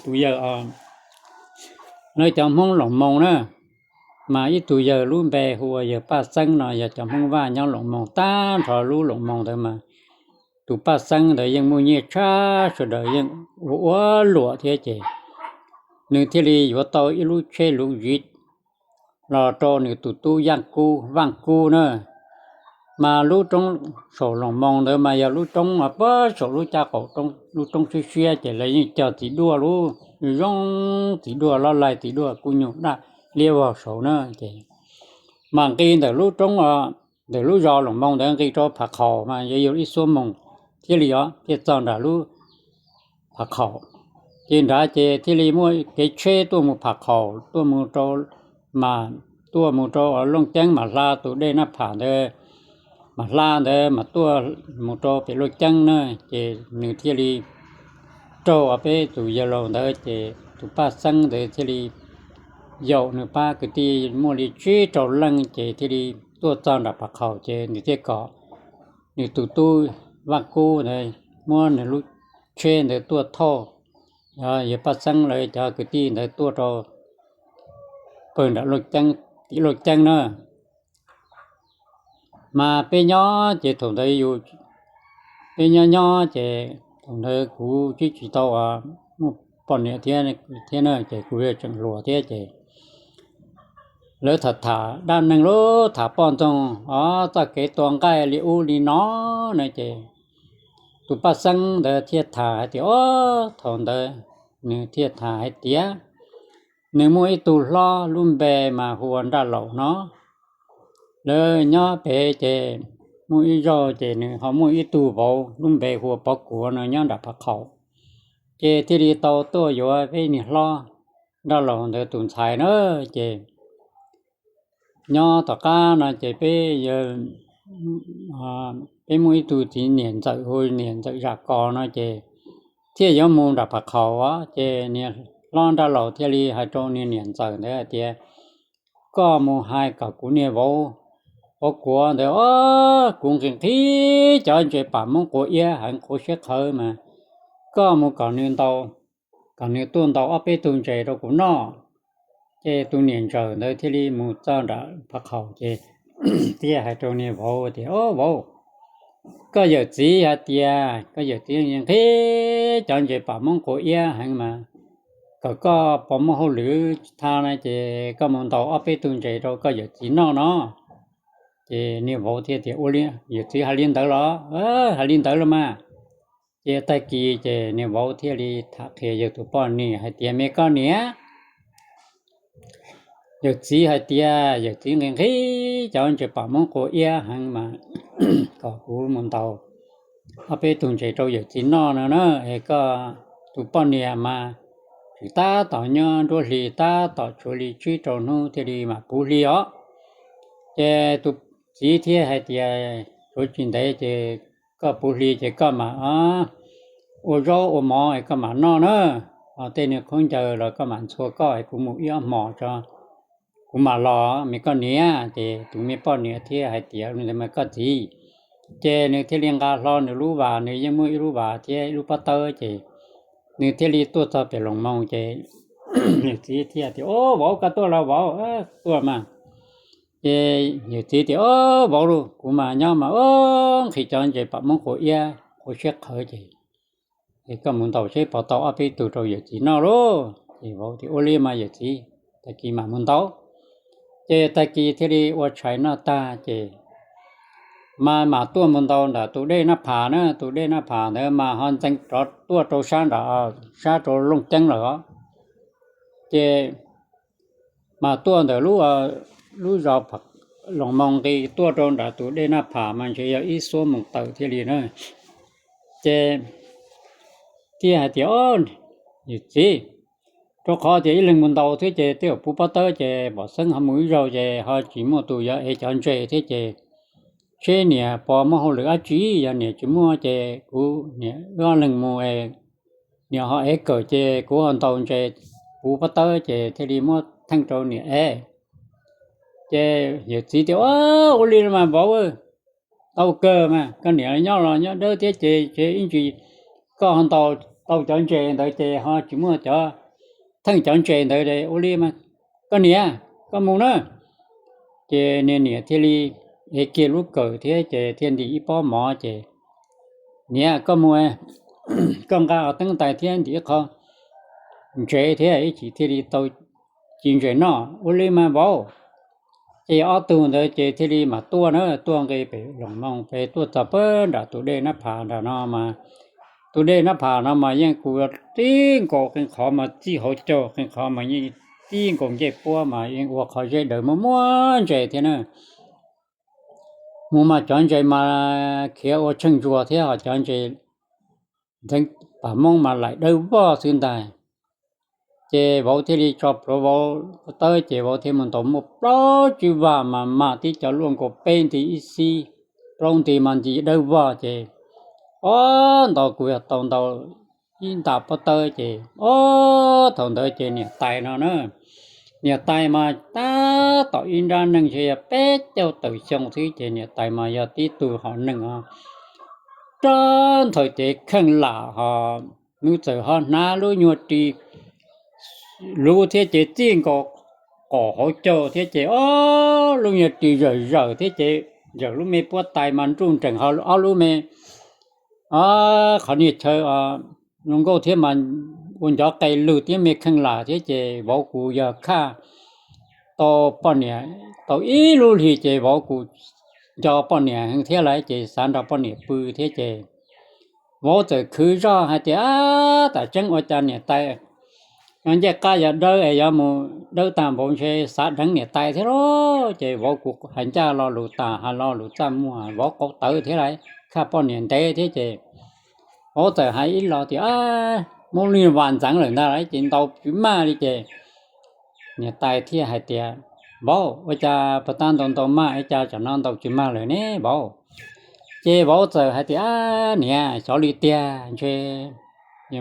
tus yawg, lawv cov Hmoob Loos Moos na, mas ib tug yawg lub npe hu ua yawg Paj Xeeb no yog cov Hmoob Vaj nyob Loos Moos, tag nrho lub Loos Moos ntawd mas tus Paj Xeeb ntawd yeej muaj nyiaj tshaj sawv daws, yeej ua ua luam thiab ces nws thiaj li yuav tau ib lub tsheb luv ziv los rau nws tus tub Yaj Kub, Vaj Kub na. Mas lub roob saum Loos Moos ntawd mas yog lub roob puag saum lub caj qaum, lub roob siab siab ces lawv yeej cog txiv duaj, lub zoo txiv duaj, loj laig txiv duaj kuj nyuj daj liab vog saud na. Ces mas nqis ntawm lub roob, ntawm lub zos Loos Moos ntawd nqis rau Pham Khaum mas yuav yog ib xuab moos thiaj li os thiaj txog nram lub Pham Khaum. Ces nrad ces thiaj li muaj kev tsheb tuaj mus Pham Khaum, tuaj mus rau, mas tuaj mus rau Looj Ceeb, mam hla tus dej Naj Pham ntawd, mam hla ntawd mas tuaj mus rau pem Looj Ceeb na. Ces nws thiaj li raug peb tus yawg laus ntawd ces tus Paj Xeeb ntawd thiaj li yaum nws pab kwv tij muaj li tsib rau leej ces thiaj li tuaj txog nram Pham Khaum ces nws thiaj kom nws tus tub Vaj Kub ntawd muab nws lub tsheb ntawd tuaj thauj yawg Paj Xeeb lawv cov kwv tij ntawd tuaj rau pawg nram Looj Ceeb, tim Looj Ceeb na. Mas peb nyob ces thaum ntawd yus, peb nyob nyob ces thaum ntawd kuv twb tsis tau muaj poj niam thiab, thiab na ces kuv tseem hluas thiab ces lawv tham tham dab neeg lub tham poj ntxoog os, txoj kev tua nqaij li ub li no na ces tus Paj Xeeb ntawd thiaj tham hais tias, o, thaum ntawd nws thiaj tham hais tias nws muaj ib tug hlob lub npe mas hu ua Nraj Laus no. Lawv nyob pem ces muaj ib zaug ces nws ho muaj ib tug vauv lub npe hu ua Pov Kuav no nyob nram Phav Khaum, ces thiaj li tau tuaj yuav peb niag hlob Nraj Laus ntawd tus ntxhais na. Ces nyob tom qab no ces peb, peb muaj ib tug txiv niam ntxawm hu niam ntxawm Zam Kos no ces thiaj yuav mus nram Phav Khaum os. Ces niag hlob Nraj Laus thiaj li hais rau niag niam ntxawm ntawd hais tias, koj mus hais kom kuv niag vauv Pov Kuav ntawd, o, kuv nqhis nqhis cov ntses pam Hmoob quav iab heev quav siab qhawv mas koj mus kom nws ntaus, kom nws tuaj ntaus ob peb tug ntses rau kuv noj. Ces tus niam ntxawm ntawd thiaj li mus txog nram phav qhaum ces thiaj hais rau niag vauv tias, Au vauv, koj yawm txiv hais tias koj yawm txiv nqhis cov ntses pam moob quas iab heev mas kom koj pos muaj hauj lwm tha na ces koj mus ntaus ob peb tug ntses rau koj yawm txiv noj no. Ces niag vauv thiaj tias, Ua li, yawm txiv hais li ntawd los? Hais li ntawd los mas. Ces tag kis ces niag vauv thiaj li tham qhia yawg tus poj niam hais tias, Me koj niam, yawm txiv hais tias yawm txiv nqhis nqhis cov ntses pam moob quas iab heev mas kom kuv mus ntaus ob peb tug ntses rau yawm txiv noj no na, es koj tus poj niam mas tseem tab tom nyob nruab hlis tab tom tshuav li tsib rau hnub thiaj li mam puv hli os. Ces tus txiv thiaj hais tias, Tshuav tsis ntev ces koj puv hli ces koj mam ua zaub ua mov es koj mam noj na, ho tej niag khaub ncaws los koj mam ntxhua koj es kuv mus ib ob hmos tso kuv mam los me koj niam. Ces tus me poj niam thiaj hais tias, Ua li ntawd mas koj txiv. Ces nws thiaj li nqa hlo nws lub vas, nws yeej muaj ib lub vas thiab ib lub pob tawb ces nws thiaj li tuaj txog pem Loos Moo ces yawm txiv thiaj tias, Au vauv, koj tuaj los vauv? Tuaj mas. Ces yawm txiv tias, Au vauv, kuv mas nyob mas ua nqhis cov ntses pam moob quas iab quas siab qhawv ces, es koj mus ntaus seb puas tau ob peb tug rau yawm txiv noj lauj. Ces vauv tias, Ua li mas yawm txiv, tag kis mam mus ntaus. Ces tag kis thiaj li ua tshais noj tag ces mas mam tuaj mus ntaus ntawm tus dej Nab Phas na, tus dej Nab Phas ntawd mas ho ntxeev rov tuaj rau sab nram, sab rau Looj Ceeb lawm os. Ces mas tuaj ntawm lub zos Loos Moo nqis tuaj rau nram tus dej Nab Phas mas ntshe yog ib xuab moos tawm thiaj li na. Ces thiaj hais tias, Yawm txiv, rau qhov tias ib leeg mus ntaus thiab ces twb yog puv pob tawb ces pom xeeb ho mus ib zaug ces ho tsis muaj tus yuav ev cov ntses thiab ces seb niam puas muaj hauj lwm dab tsi, yog niam tsis muaj ces kuv niam wb ob leeg mus, niam ho ev kawm ces kuv ho ntaus ntses puv pob tawb ces thiaj li muab theej rau niam ev. Ces yawm txiv tias, Ua li mas vauv, tau kawg mas, koj niam nyob los nyob dawb thiab ces ib ntsis koj ho ntaus tau cov ntses ntawd ces ho tsis muaj cov theej cov ntses ntawd, ua li mas koj niam, koj mus na. Ces niag niam thiaj li ev kiag lub kawm thiab ces thiaj ntim ib pob mov ces, Niam, koj mus, koj nqa teeb tais thiab ntim ib qho ntses thiab ib chim thiaj li tau ci ntses noj. Ua li mas vauv. Ces ob tug ntawd ces thiaj li mam tuaj na, tuaj nqis pem Loos Moo pem tuaj txog pem nram tus dej Nab Phas nram no mas, tus dej Nab Phas no mas yeej kuj tib nkaus qee qhov mas txij hauv caug, qee qhov mas yeej tib nkaus ncej puab mas yeej ua qhov zeb daws muaj muaj ntses thiab na. Mus mas cov ntses mas khiav ua tsheej ntsuag thiab ho cov ntses ntxeev pam moob mas laim dawb vog xwb ntag. Ces vauv thiaj li tso plhuav vauv tawb ces vauv thiaj mus ntaus muaj plaub tsib vag mas mam tib co luaj nkaus peb nti ib xib, plaub nti mas nti dawb vog ces, ob, ntaus kuj yog tau ntaus ib nta pob tawb ces, ob, thaum ntawd ces niam tais no na, niam tais mas tab tom ib nrab neej ntshe yog peb caug tawm xyoo xwb ces niam tais mas yog tib tug hom neeg os, rab nthaws cev kheej lam ho, nws txawm ho hnav lub nyuag ris luv thiab ces txij nkaus qom hauv caug thiab ces, ob, lub nyuag ris zawm zawm thiab ces zawm lub me puab tais mas nruj nreem ho ob lub me, ob, qhov niag chaw zoo nkauj thiab mas ua ncov qe lwg thiab me kheej lam thiab ces vauv kuj yog khaj tau poj niam tau ib lub hlis ces vauv kuj nco poj niam heev thiab lawm ces xav nrog poj niam pw thiab ces vauv txawm khwv zog hais tias, Ab, tam tseeb ua cas niam tais ncej qab yuav dawb es yuav mus dawb tag npaum ntshe xav dheev niam tais thiab lauj. Ces vauv kuj hais ncaj lo lus tas hais lo lus txaj muag, vauv qau tawv thiab lawm, khaj poj niam ntev thiab ces vauv txawm hais ib lo tias, Muab lub nyuag vas ntxeev lawm ntag lauj, ces ntaus tsis maj li ces niam tais thiaj hais tias, Vauv, ua cas puag ta ntaus ntaus maj ua cas tsam no ntaus tsis maj lawm ne vauv? Ces vauv txawm hais tias, Ab niam, xyov li tiag, ntshe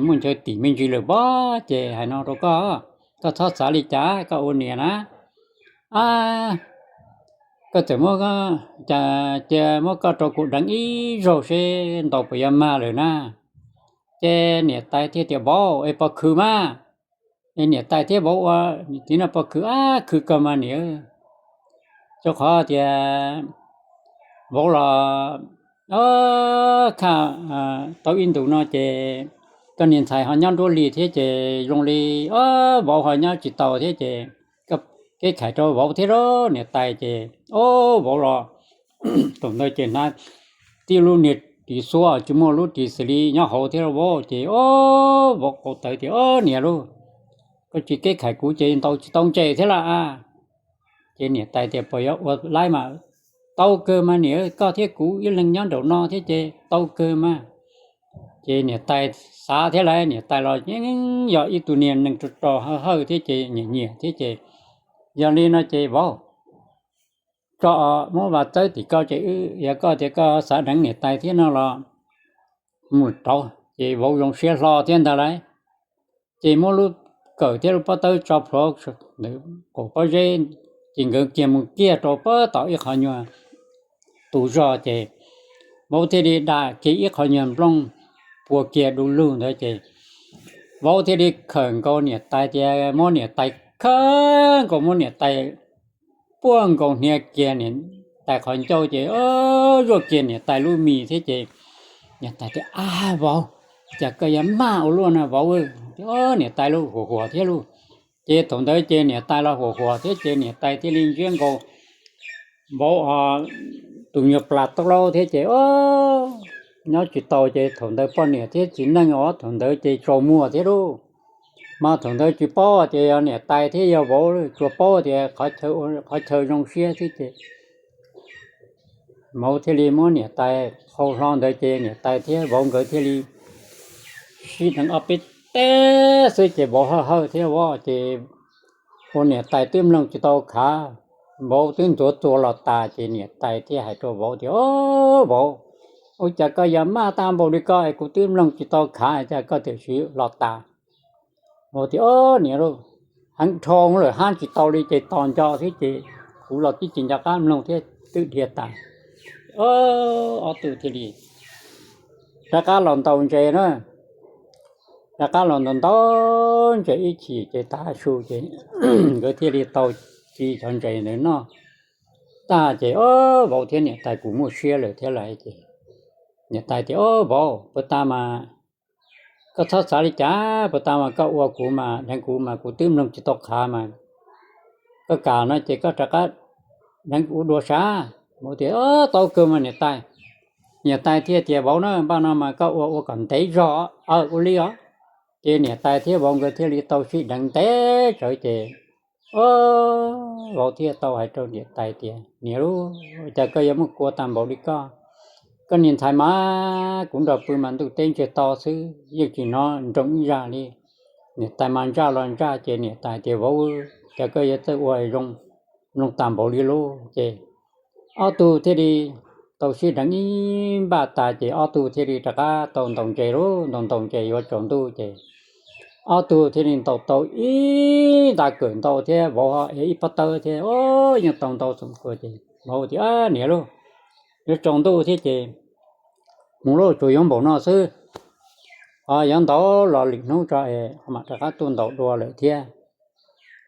muaj ntshaw tim me ntsis lawm pob. Ces hais no rau koj, koj txhob xav li cas, koj ua niam na, ab, koj txawm muab, cas cia muab koj rau kuv deev ib zaug seb ntaus puas yuav mag lawm na. Ces niam tais thiaj tias, Vauv, es pov khwv mas, Niam tais thiab vauv ua txiv noj pov khwv ab khwv kawg mas niam, rau qhov tias vauv los khaj tau ib ntus no ces koj niag ntxhais ho nyob nruab li thiab ces zoo li vauv ho nyob tsis tau thiab ces koj kev khais rau vauv thiab los niam tais ces, o, vauv los thaum ntawd ces hnav tib lub niag ris xuab tsis muaj lub ris xws li nyob hauv thiab vauv ces, o, vauv qau tawv tias, o, niam lauj, koj tsis kev khais kuv ces ntaus tsis tau ntses thiab lawm a. Ces niam tais tias puas yuav ua laib mas, tau kawg mas niam, koj thiab kuv ib leeg nyob nraum no thiab ces tau kawg mas. Ces niam tais xav thiab lauj, niam tais los yeej yog ib tug niag neeg rog rog hawj hawj thiab ces nyiam nyiam thiab ces, yog li no ces vauv, tso muab vas txawb tim koj ces wb, yog koj tias koj xav deev niam tais thiab no los mus rauv. Ces vauv zoo siab hlo thiab ntag lauj. Ces muab lub kawm thiab lub pob tawb tso plhuav ntawm qaum pob zeb, ces nkawd kiag mus kiag rau pem tom ib qho nyuag tu zog ces vauv thiaj li da kiag ib qho nyuag nplooj pua kiag du lug ntawd ces vauv thiaj li khawm nkaus niam tais tias, muab niam tais khawm nkaus, muab niam tais puag nkaus hnia kiag niam tais qhov ncauj ces zuaj kiag niam tais lub mis thiab ces niam tais tias, ab vauv, cas koj yuav maj ua luaj no vauv. Niam tais los huam huam thiab lauj. Ces thaum ntawd ces niam tais los huam huam thiab ces niam tais thiaj li ntsiab nkaus vauv tus nyuag plas taub laub thiab ces, o, nyob tsis tau ces thaum ntawd poj niam thiab txiv neej os thaum ntawd ces tsaus muag thiab lauj. Mas thaum ntawd tsis paub tias yog niam tais thiab yog vauv, tsuas paub tias qhov chaw zoo siab thiab ces vauv thiaj li muab niam tais qhau hlo ntawd ces niam tais thiab vauv nkawd thiaj li sib deev ob peb teg xwb ces vauv hawj hawj thiab vauv ces ua niam tais twb mloog tsis tau khav, vauv twb ntxuav txuas los tas ces niam tais thiaj hais rau vauv tias, o, vauv, ua cas koj yuav maj tag npaum li koj es kuv twb mloog tsis tau khav cas koj tiam sis los tas. Vauv tias, o, niam lauj, heev dhau lawm hab tsis tau li ces tos nco thiab ces kuv los twb tsis nco qab mloog thiab twb dhia tas. Ob tug thiaj li rov qab los ntaus ntses na. Rov qab los ntaus ntaus ntses ib chim ces tav su ces nkawd thiaj li tau ci cov ntses ntawd noj tag ces, o, vauv thiab niam tais kuj muaj siab lawm thiab lauj ces niam tais tias, o, vauv, puas tas mas koj txhob xav li cas, puas tas mas koj ua kuv mas deev kuv mas kuv twb mloog tsis tau qhav mas koj kam no ces koj rov qab deev kuv dua sav. Vauv tias, o, tau kawg mas niam tais. Niam tais thiaj tias, vauv na, npaj no mas koj ua ua kom ntev zog, aw, ua li os. Ces niam tais thiab vauv nkawd thiaj li tau sib deev ntev tsawv ces, o, vauv thiaj tau hais rau niam tais tias, niam lauj, cas koj yuav muaj kua tag npaum li koj? Koj niag ntxhais mas kuv nrog pw mas ntuj teb ntsiag to xwb yeej tsis hnov nroo ib zaj li. Niam tais mas ntsaj los ntsaj ces niam tais tias, vauv, cas koj yuav txawj ua zoo mloog tag npaum li lauj? Ces ob tug thiaj li tau sib deev ib npaj tas ces ob tug thiaj li rov qab tau ntaus ntses lauj. Ntaus ntaus ntses yuav tsaus ntuj ces ob tug thiaj li ntaus tau ib nta kawm ntau thiab vauv ho ev ib pob tawb thiab, o, yeej tau ntau txoom kua ces vauv tias, niam lauj, yuav tsaus ntuj thiab ces mus lauj, tsuas yuav npaum no xwb, ho yuav ntaus los lwm hnub tso es ho mam rov qab tuaj ntaus dua lawm thiab.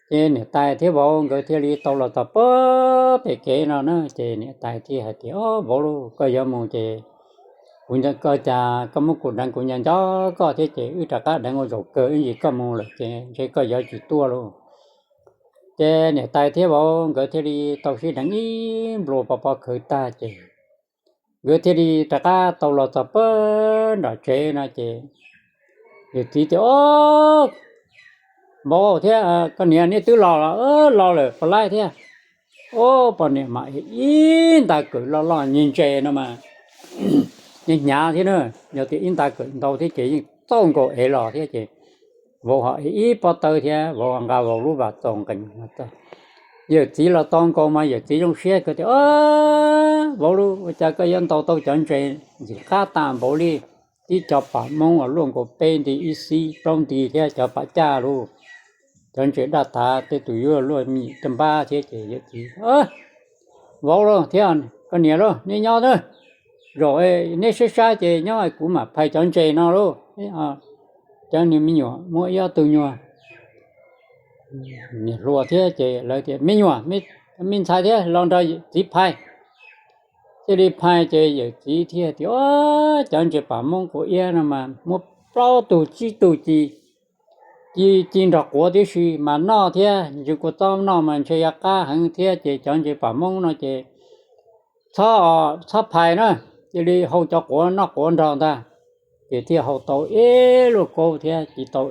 Ces niam tais thiab vauv nkawd thiaj li tau los txog puag pem kev no na ces niam tais thiaj hais tias, o, vauv lauj, koj yuav mus ces kuv nco koj cas koj muab kuv deev kuv nco nco koj thiab ces wb rov qab deev ua zaum kawg ib ntsis koj mus lawm ces ntshe koj yuav tsis tuaj lauj. Ces niam tais thiab vauv nkawd thiaj li tau sib deev ib nplua pov pob khaws tag ces nkawd thiaj li rov qab tau los txog puag nram tsev no ces yawm txiv tias, o, vauv thiab koj niam, neb twb los los, los lawm puas laib thiab? O, poj niam mas ev ib nta kawm loj loj nyeg ntses no mas nyeg hnyav thiab na, yog tias ib nta kawm ntau thiab ces yeej txaus nkaus ev los thiab ces vauv ho ev ib pob tawb thiab vauv nqa vauv lub vas txaus nqees. Yawm txiv los tau nkaus mas yawm txiv zoo siab kawg tias, o, vauv lauj, ua cas koj yuav ntaus tau cov ntses ntxim qab tag npaum li tib co pam Hmoob uas luaj nkaus peb nti ib xib plaub nti thiab cov pam caj lauj, cov ntses daj tav tej tus yuav luaj me nyuam caj npab thiab ces yawm txiv, vauv lauj thiab koj niam lauj, neb nyob na, zaum neb saib saib ces nyob kuv mam phais cov ntses no lauj. Cov niag me nyuam muaj ib ob tug nyuag niam hluas thiab ces lawv tias, Me nyuam, me ntxhais thiab, los nrog txiv phais. Thiaj li phais ces yawm txiv thiaj tias, Cov ntses pam moob quav iab no mas muab plaub tug tsib tug ci, ci nrog quav tib si mas noj thiab, ntsis kua txob noj mas ntshe yuav qab heev thiab, ces cov ntses pam moob no ces txhob, txhob phais na, cia li hau cov quav noj quav nrog ntag. Ces thiaj hau tau ib luaj kaub thiab ci tau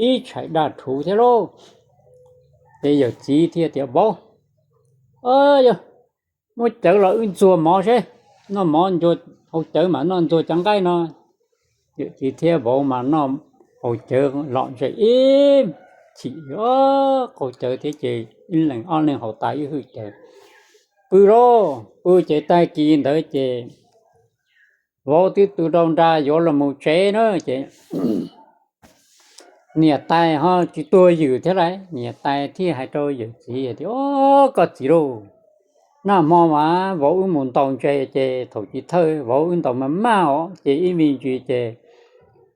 ib tshais daj rhuv thiab lauj. Ces yawm txiv thiaj tias, Vauv, yog muab cawv los wb ntxuag mov seb, noj mov ntxuag, hau cawv mas noj ntxuag cov nqaij no. Yawm txiv thiab vauv mas noj, hau cawv lom zem ib chim, qaug cawv thiab ces ib leeg ob leeg haus tas ib hwj cawv. Pw lauj, pw ces tag kis ntawd ces vauv twb tu rau nra yuav los mus tsev na ces niam tais ho tsis tuag ywm thiab lauj, niam tais thiaj hais rau yawm txiv tias, Koj txiv lauj, nag hmo mas vauv wb mus ntaus ntses ces thaum chiv thawj vauv wb ntaus mas maj os, ces ib me ntsis ces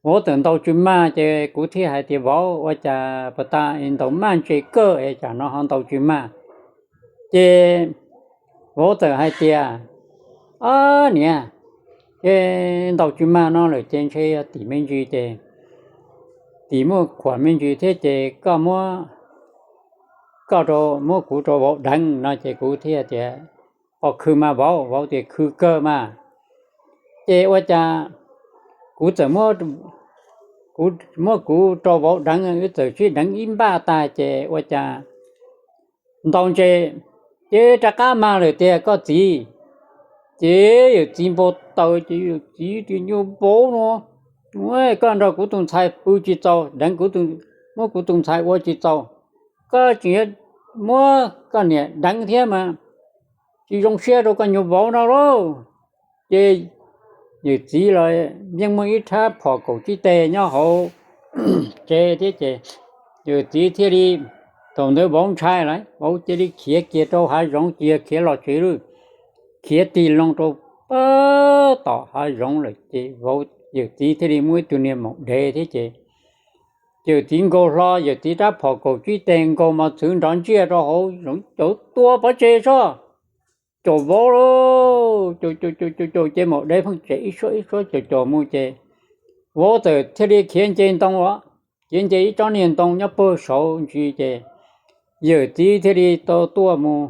vauv txawm ntaus tsis mag ces kuv thiaj hais tias, Vauv, ua cas puag ta ntaus maj ntses kawg es tsam no ho ntaus tsis mag? Ces vauv txawm hais tias, Ob niam, ces ntaus tsis mag no lawm ces ntshe yog tim me ntsis ces tim muaj khuam me ntsis thiab ces koj muab, koj rau, muab kuv rau vauv deev no ces kuv thiaj tias, Pom khw mas vauv? Vauv tias, Khw kawg mas. Ces ua cas kuv txawm muab, kuv muab kuv rau vauv deev, wb txawm sib deev ib npaj tag ces ua cas ntaus ntses ces rov qab mag lawm tiag koj txiv. Ces yawm txiv npau taws ces yawm txiv tias, Nyuag vauv no, koj nrog kuv tus ntxhais pw tsis txaus, deev, muab kuv tus ntxhais ua tsis txaus, koj tseem yuav muab koj niam deev thiab mas tsis zoo siab rau koj nyuag vauv no lauj. Ces yawm txiv los yeej muaj ib rab phom kaum tsib teg nyob hauv tsev thiab ces yawm txiv thiaj li, thaum ntawd vauv ntshai lawm, vauv cia li khiav kiag rau hav zoov, tsis yog khiav los tsev lawm, khiav tig loo rau pem tom hav zoov lawm ces vauv, yawm txiv thiaj li muaj ib tug niag maum dev thiab ces yawm txiv nkaus hlo yawm txiv rab phom kaum tsib teg nkaus mos txwv nrov ntsiag rau hauv zoov, caum tua pov tseg tso, caum vauv lauj, caum caum caum caum ces maum dev pheej tsev ib suab ib suab caum caum mus ces vauv txawm thiaj li khiav nce ntoo os, khiav nce ib tsob niag ntoo nyob puag saud ntsis ces yawm txiv thiaj li tau tuaj mus,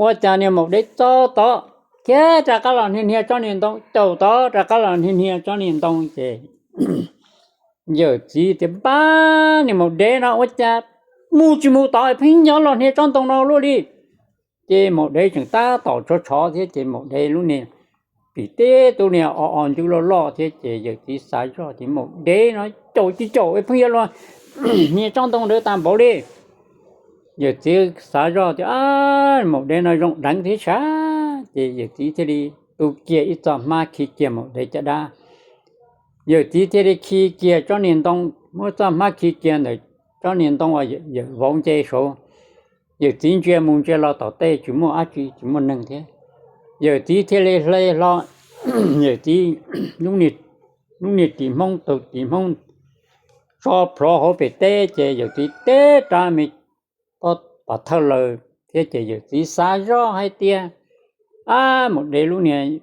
ua cas niag maum dev txog tod, khiav rov qab los hnia hnia tsob niag ntoo, caum tod rov qab los hnia hnia tsob niag ntoo ces yawm txiv tias, Npab, niag maum dev no ua cas mus tsis mus tod pheej nyob los hnia tsob ntoo no luaj li. Ces maum dev tseem tab tom tshov tshov thiab ces maum dev lub niag pim teb tub niag o o ntsuj loj loj thiab ces yawm txiv xav zoj tias, Maum dev no caum tsis caum pheej yuav los hnia tsob ntoo ntawd tag npaum li. Yawm txiv xav zoj tias, Maum dev no zoo deev thiab sav. Ces yawm txiv thiaj li tu kiag ib txoj hmab khi kiag maum dev caj dab. Yawm txiv thiaj li khi kiag tsob niag ntoo, muab txoj hmab khi kiag ntawm tsob niag ntoo uas yawm vauv nce saud. Yawm txiv ntsia mus ntsia los tom tej tsis muaj dab tsi, tsis muaj neeg thiab. Yawm txiv thiaj li hle hlo yawm txiv lub niag ris hmoob, tus ris hmoob tso plhuav hauv pem teb ces yawm txiv teb rab me pob pas thawj lawm thiab ces yawm txiv xav zoj hais tias, Ab, maum dev lub niag,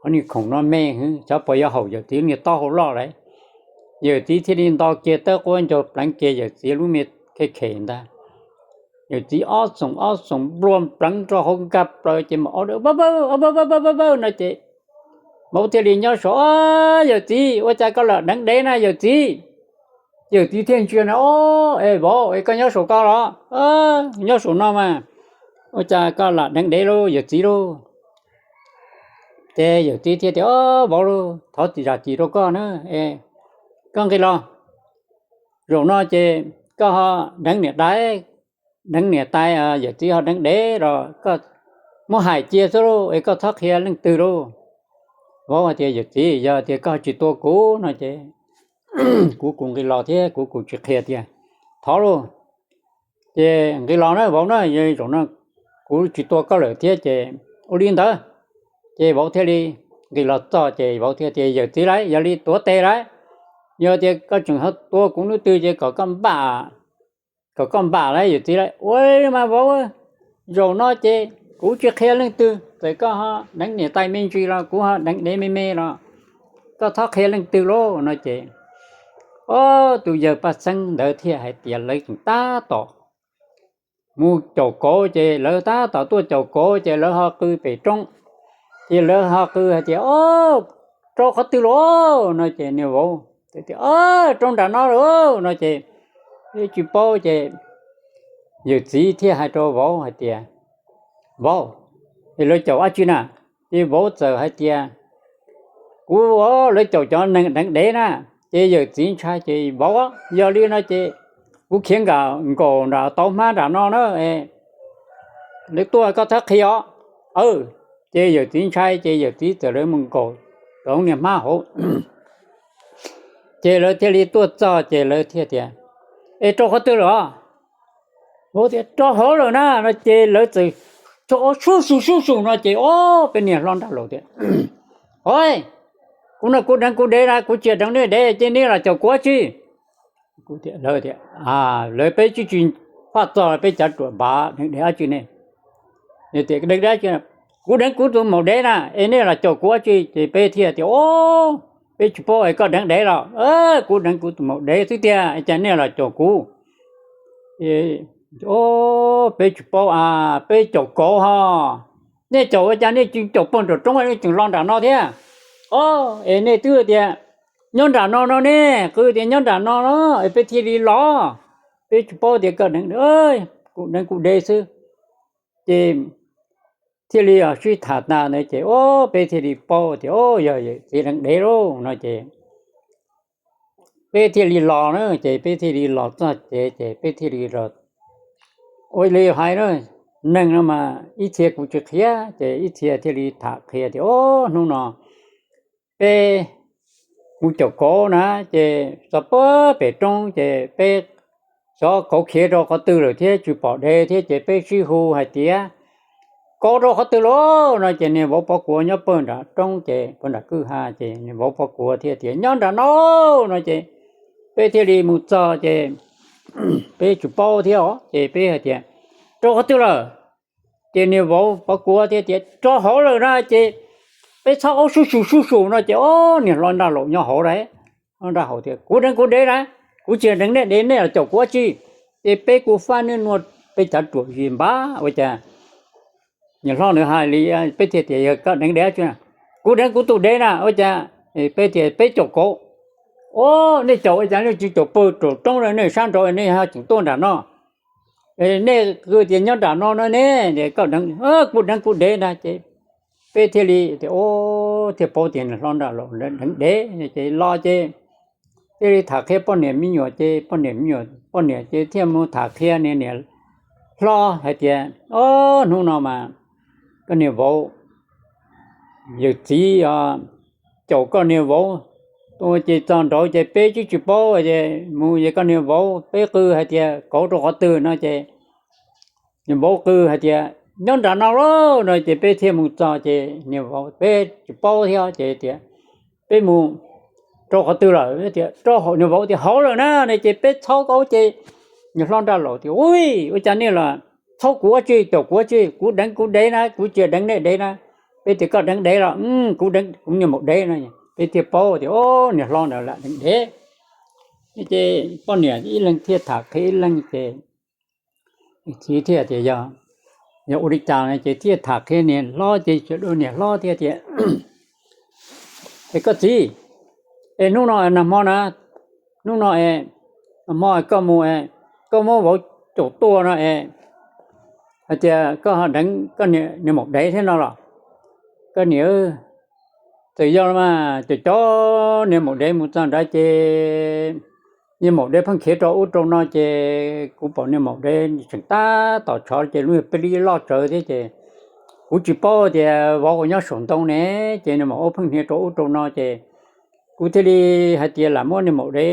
qhov niag khoom no me heev, xyov puas yuav haum yawm txiv lub niag taub hau loj lawm. Yawm txiv thiaj li nto kiag tawb quab ncaug pleev kiag yawm txiv lub me khe khem ntag. Yawm txiv ob xoom ob xoom nplua pleev rau hauv nkag plaws ces maum dev vawj vawj vawj vawj no ces vauv thiaj li nyob saud, Yawm txiv, ua cas koj lam deev dev na yawm txiv? Yawm txiv thiaj ntsia na, Ob, es vauv es koj nyob saum ko los? Nyob saum no mas. Ua cas koj lam deev dev lauj yawm txiv lauj? Ces yawm txiv thiaj tias, Ob, vauv lauj, thov txim zam txim rau koj na, es koj nqis los. Zaum no ces koj ho deev niam tais, deev niam tais, yawm txiv ho deev dev los koj muab hais cia xwb lauj, es koj txhob qhia leej twg lauj. Vauv hais tias, Yawm txiv, yog tias koj tsis tua kuv no ces kuv kuv nqis los thiab kuv kuv tsis qhia tiag. Thov lauj, ces nqis los na vauv na, zaum no kuv tsis tua koj lawm thiab ces ua li ntawd. Ces vauv thiaj li nqis los txog ces vauv thiaj tias, Yawm txiv lauj, yog li tuav tes lauj, yog tias koj tseem ho tua kuv hnub twg ces kom koj npaj kom koj npam lawm yawm txiv lawm. Ua mas vauv, zaum no ces kuv tsis qhia leej twg, txawm koj ho deev niam tais me ntsis los kuv ho deev dev me me los koj txhob qhia leej twg lauj no ces, o, tus yawg paj xeeb ntawd thiaj hais tias lawv tseem tab tom mus caum kauv ces lawv tab tom tuaj caum kauv ces lawv ho qw pem roob. Ces lawv ho qw hais tias, o, rau qhov twg los no ces niag vauv tias, o, rau nram no lawm no ces tsis paub ces yawm txiv thiaj hais rau vauv hais tias, vauv, es lawv caum dab tsi na? Ces vauv txawm hais tias, kuv, lawv caum cov neeg deev dev na. Ces yawm txiv ntshai ces, vauv, yog li no ces kuv khiav nkaum nram tauv hmab nram no na, lawv tuaj koj txhob qhia os. Ces yawm txiv ntshai ces yawm txiv txawm lawv mus nkaum rau niag hmab hauv. Ces lawv thiaj li tuaj txog ces lawv thiaj tias, es rau qhov twg lawm os? Vauv tias rau hauv lawm na no ces lawv txawm tso ob sub su sub su no ces, o, peb niag hlob nrag laus tias, o, kuv no kuv deev kuv dev na, kuv tsis deev nej dev ces nej los caum kuv dab tsi? Lawv tias, lawv peb tsis tsis faj txog peb cav ruam npav deev dev dab tsi ne. Deev dev, kuv deev kuv tus maum dev na es nej los caum kuv dab tsi? Ces peb thiaj tias, o, peb tsis paub es koj deev dev los, kuv deev kuv tus maum dev xwb tiag cas nej los caum kuv? Peb tsis paub, peb caum kauv ho. Nej caum ua cas nej tsis caum pog nram roob, nej tseem los nram no thiab? O, es nej twb tias nyob nram no no ne, qw tias nyob nram no no es peb thiaj li los. Peb tsis paub tias koj deev, kuv deev kuv dev xwb. Ces thiaj li sib tham tas ntawd ces, o, peb thiaj li paub tias, o, yog yawm txiv deev dev lauj no ces peb thiaj li los na, ces peb thiaj li los txog tsev ces peb thiaj li, ua li hais na, neeg no mas ib txhia kuv tsis qhia ces ib txhia thiaj li tham qhia tias, o, hnub no peb mus caum kauv na, ces xyov puag pem roob ces peb xyov kauv khiav rau qhov twg lawm thiab tsis pom dev thiab ces peb sib hu hais tias, kauv rau qhov twg lauj no ces niag vauv Pov Kuav nyob pawg nram roob ces pawg nram kwj ha ces niag vauv Pov Kuav thiaj tias nyob nram no no ces peb thiaj li mus txog ces peb tsis paub thiab os ces peb hais tias rau qhov twg lawm? Ces niag vauv Pov Kuav thiaj tias rau hauv lawm na ces peb txhob ob sub su sub su no ces, o, niag hlob nrag laus nyob hauv, nrag hauv tias kuv deev kuv dev na, kuv tsis deev nej dev nej los caum kuv dab tsi? Ces peb kuj faj nej nua, peb cav ruam zis npav ua cas niag hlob ntawd hais li, peb thiaj tias yog koj deev dev dab tsi? Kuv deev kuv tus dev na ua cas? Peb tias peb caum kauv. O, nej caum ua cas nej tsis caum pawg nram roob, nej sab nraud nej ho tseem tuaj nram no. Nej qw tias nyob nram no no ne, koj deev, kuv deev kuv dev ntag ces peb thiaj li tias, o, thiaj paub tias niag hlob nrag laus deev dev ces los ces thiaj li tham qhia poj niam me nyuam ces poj niam me nyuam, poj niam ces thiaj mus tham qhia niag niam hlob hais tias, o, hnub no mas koj niag vauv yawm txiv caum koj niag vauv tuaj ces txog nraud ces peb twb tsis paub ces mus ces koj niag vauv peb qw hais tias kauv rau qhov twg no ces niag vauv qw hais tias nyob nram no lauj no ces peb thiaj mus txog ces niag vauv peb tsis paub thiab ces tias peb mus rau qhov twg lawm tias rau hauv, niag vauv tias hauv lawm na no ces peb txhob kauv ces niag hlob nrag laus tias ui, ua cas nej los txhob kuv dab tsi, caum kuv dab tsi, kuv deev kuv dev na, kuv tsis deev nej dev na. Peb tias koj deev dev los, kuv deev kuv niag maum dev no. Peb thiaj paub tias o, niag hlob ntawd lam deev dev. Ces poj niam ib leeg thiaj tham qhia ib leeg ces txiv thiaj tias yog, yog ua li cas no ces thiaj tham qhia niag hlob ces sawv daws niag hlob thiaj tias es koj txiv, es hnub no nag hmo na, hnub no es nag hmo koj mus, koj muab vauv caum tuag no es hais tias koj ho deev koj niag maum dev thiab no los? Koj niam, txawm yog los mas cov, cov niag maum dev mus txog nrad ces niag maum dev pheej khiav rau ub rau no ces kuv pom niag maum dev tseem tab tom tshov ces lub peb lib loj tsawv thiab ces kuv tsis paub tias vauv ua nyob saum ntoo ne, ces niag maum dev pheej khiav rau ub rau no ces kuv thiaj li hais tias lam muab niag maum dev,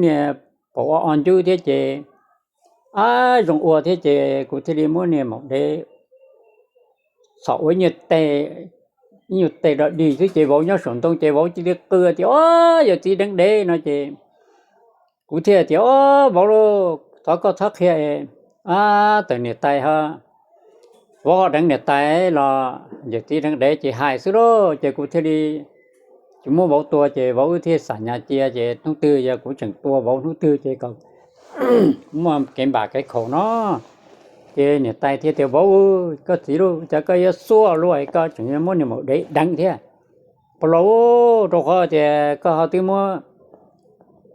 niag paum o o ncwb thiab ces ab zoo ua thiab ces kuv thiaj li muab niag maum dev txhom ua ib nyuag tes, ib nyuag tes dog dig xwb ces vauv nyob saum ntoo ces vauv cia li qw tias o, yawm txiv deev dev no ces kuv thiaj tias o, vauv lauj, Thov koj txhob qhia, ab tawm niam tais ho, vauv ho deev niam tais los yawm txiv deev dev ces hais xwb lauj. Ces kuv thiaj li tsis muab vauv tua ces vauv wb thiaj xam nyas cia ces hnub twg yog kuv tseem tua vauv hnub twg ces kom muaj kev npam kev khaum no. Ces niam tais thiaj tias, Vauv, koj txiv lauj, cas koj yuav xuaj luaj, koj tseem muab niag maum dev deev thiab. Pog laus, rau qhov tias koj ho twb muab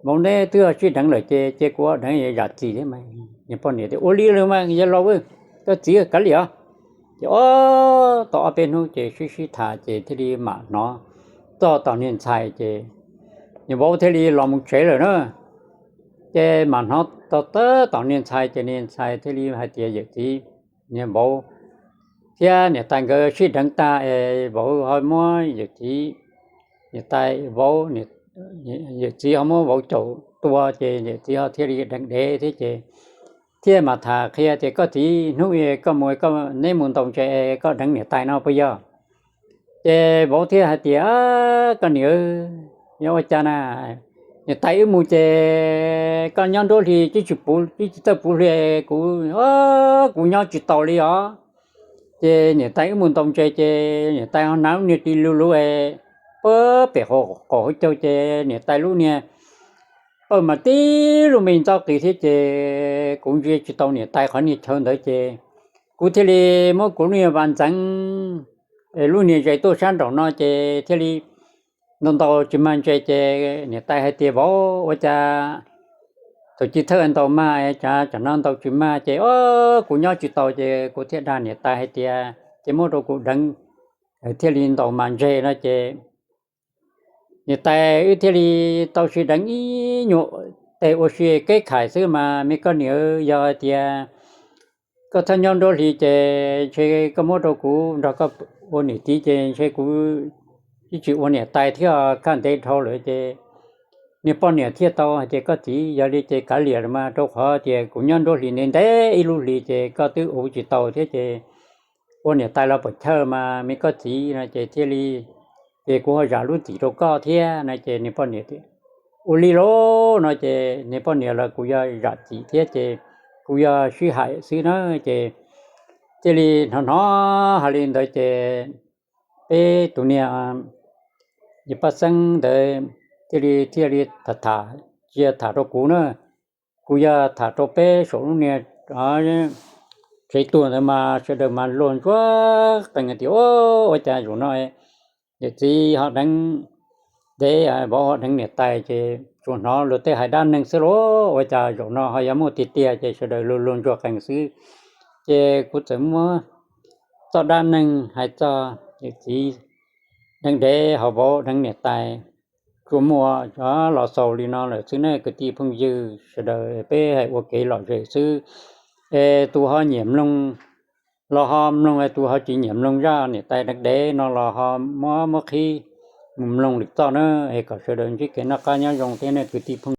vauv neb twb ho sib deev lawm ces cia kuv deev zam txim thiab mas. Niag poj niam tias, Ua li los mas yawg laus, koj txiv kav liam os. Ces ob, tau ob peb hnub ces sib sib tham ces thiaj li mam hnov txog tom niag ntxhais ces niag vauv thiaj li los mus tsev lawm na. Ces mam hnov txog tom niag ntxhais ces niag ntxhais thiaj li hais tias, Yawm txiv, niag vauv thiab niam tais nkawd sib deev tag es vauv ho muab yawm txiv, niam tais vauv, yawm txiv ho muab vauv caum tua ces yawm txiv ho thiaj li deev dev thiab ces thiaj mam tham qhia tias, Koj txiv, hnub koj mus, neb mus ntaus ntses, koj deev niam tais no puas yog? Ces vauv thiaj hais tias, Koj niam, yog ua cas na, niam tais wb mus ces koj nyob nruab hlis tib tsis txawj puv hli, kuv, kuv nyob tsis taus li os. Ces niam tais wb mus ntaus ntses ces niam tais ho hnav lub niag ris lug lug pem qaum hauv caug ces niam tais lub niag pawj mas tib lub me ntxob qis thiab ces kuv ntsia tsis tau niam tais qhov niag chaw ntawd ces kuv thiaj li muab kuv lub niag vas ntxeev, lub niag zes tuaj sab nraum no ces thiaj li ntaus ntaus tsis mag ntses ces niam tais hais tias, Vauv, ua cas thaum chiv thawj ntaus mag, tsam no ntaus tsis mag ces o, kuv nyob tsis taus ces kuv thiaj dag niam tais hais tias, ces muab rau kuv deev thiaj li ntaus mag ntses no ces niam tais wb thiaj li tau sib deev ib nyuag tes ua si keb khais xwb mas me koj niam, yog hais tias koj txhob nyob nruab hlis ces ntshe koj muab rau kuv nrog koj ua niam txiv ces ntshe kuv tib tsis ua niam tais thiab, kaj ntev dhau lawm ces niag poj niam thiaj tau hais tias, Koj txiv, yog li ces kav liam los mas, rau qhov tias kuv nyob nruab hlis ntev ntev ib lub hlis ces koj twb ua tsis tau thiab ces ua niam tais los puas chawj mas me koj txiv no ces thiaj li, ces kuv ho zam lub txim rau koj thiab no ces niag poj niam tias, Ua li lauj no ces niag poj niam los kuv yog zam txim thiab ces kuv yog sib hais xwb na ces thiaj li hnov hnov hais li ntawd ces peb tus niag niag paj xeeb ntawd thiaj li, thiaj li tham tham, tsis yog tham rau kuv na, kuv yog tham rau peb saum lub niag tsev tuag ntawd mas sawv daws mas luag ntsuag qees tias, Ua cas zaum no yawm txiv ho deev dev, vauv ho deev niam tais ces tsuas hnov luag tej hais dab neeg xwb lauj, ua cas zaum no ho yuav muaj tiag tiag ces sawv daws luag luag ntsuag qees xwb. Ces kuv txawm muab txoj dab neeg hais txog yawm txiv deev dev ho vauv deev niam tais tsuas muaj los xaus li no lawm xwb ne kwv tij phooj ywg sawv daws, peb hais ua kev lom zem xwb es tus ho nyiam mloog los ho mloog, tus ho tsis nyiam mloog zaj niam tais deev dev no los ho muab muab qhib mus mloog lwm txoj na, es kom sawv daws ntsib kev noj qab nyob zoo thiab ne kwv tij phooj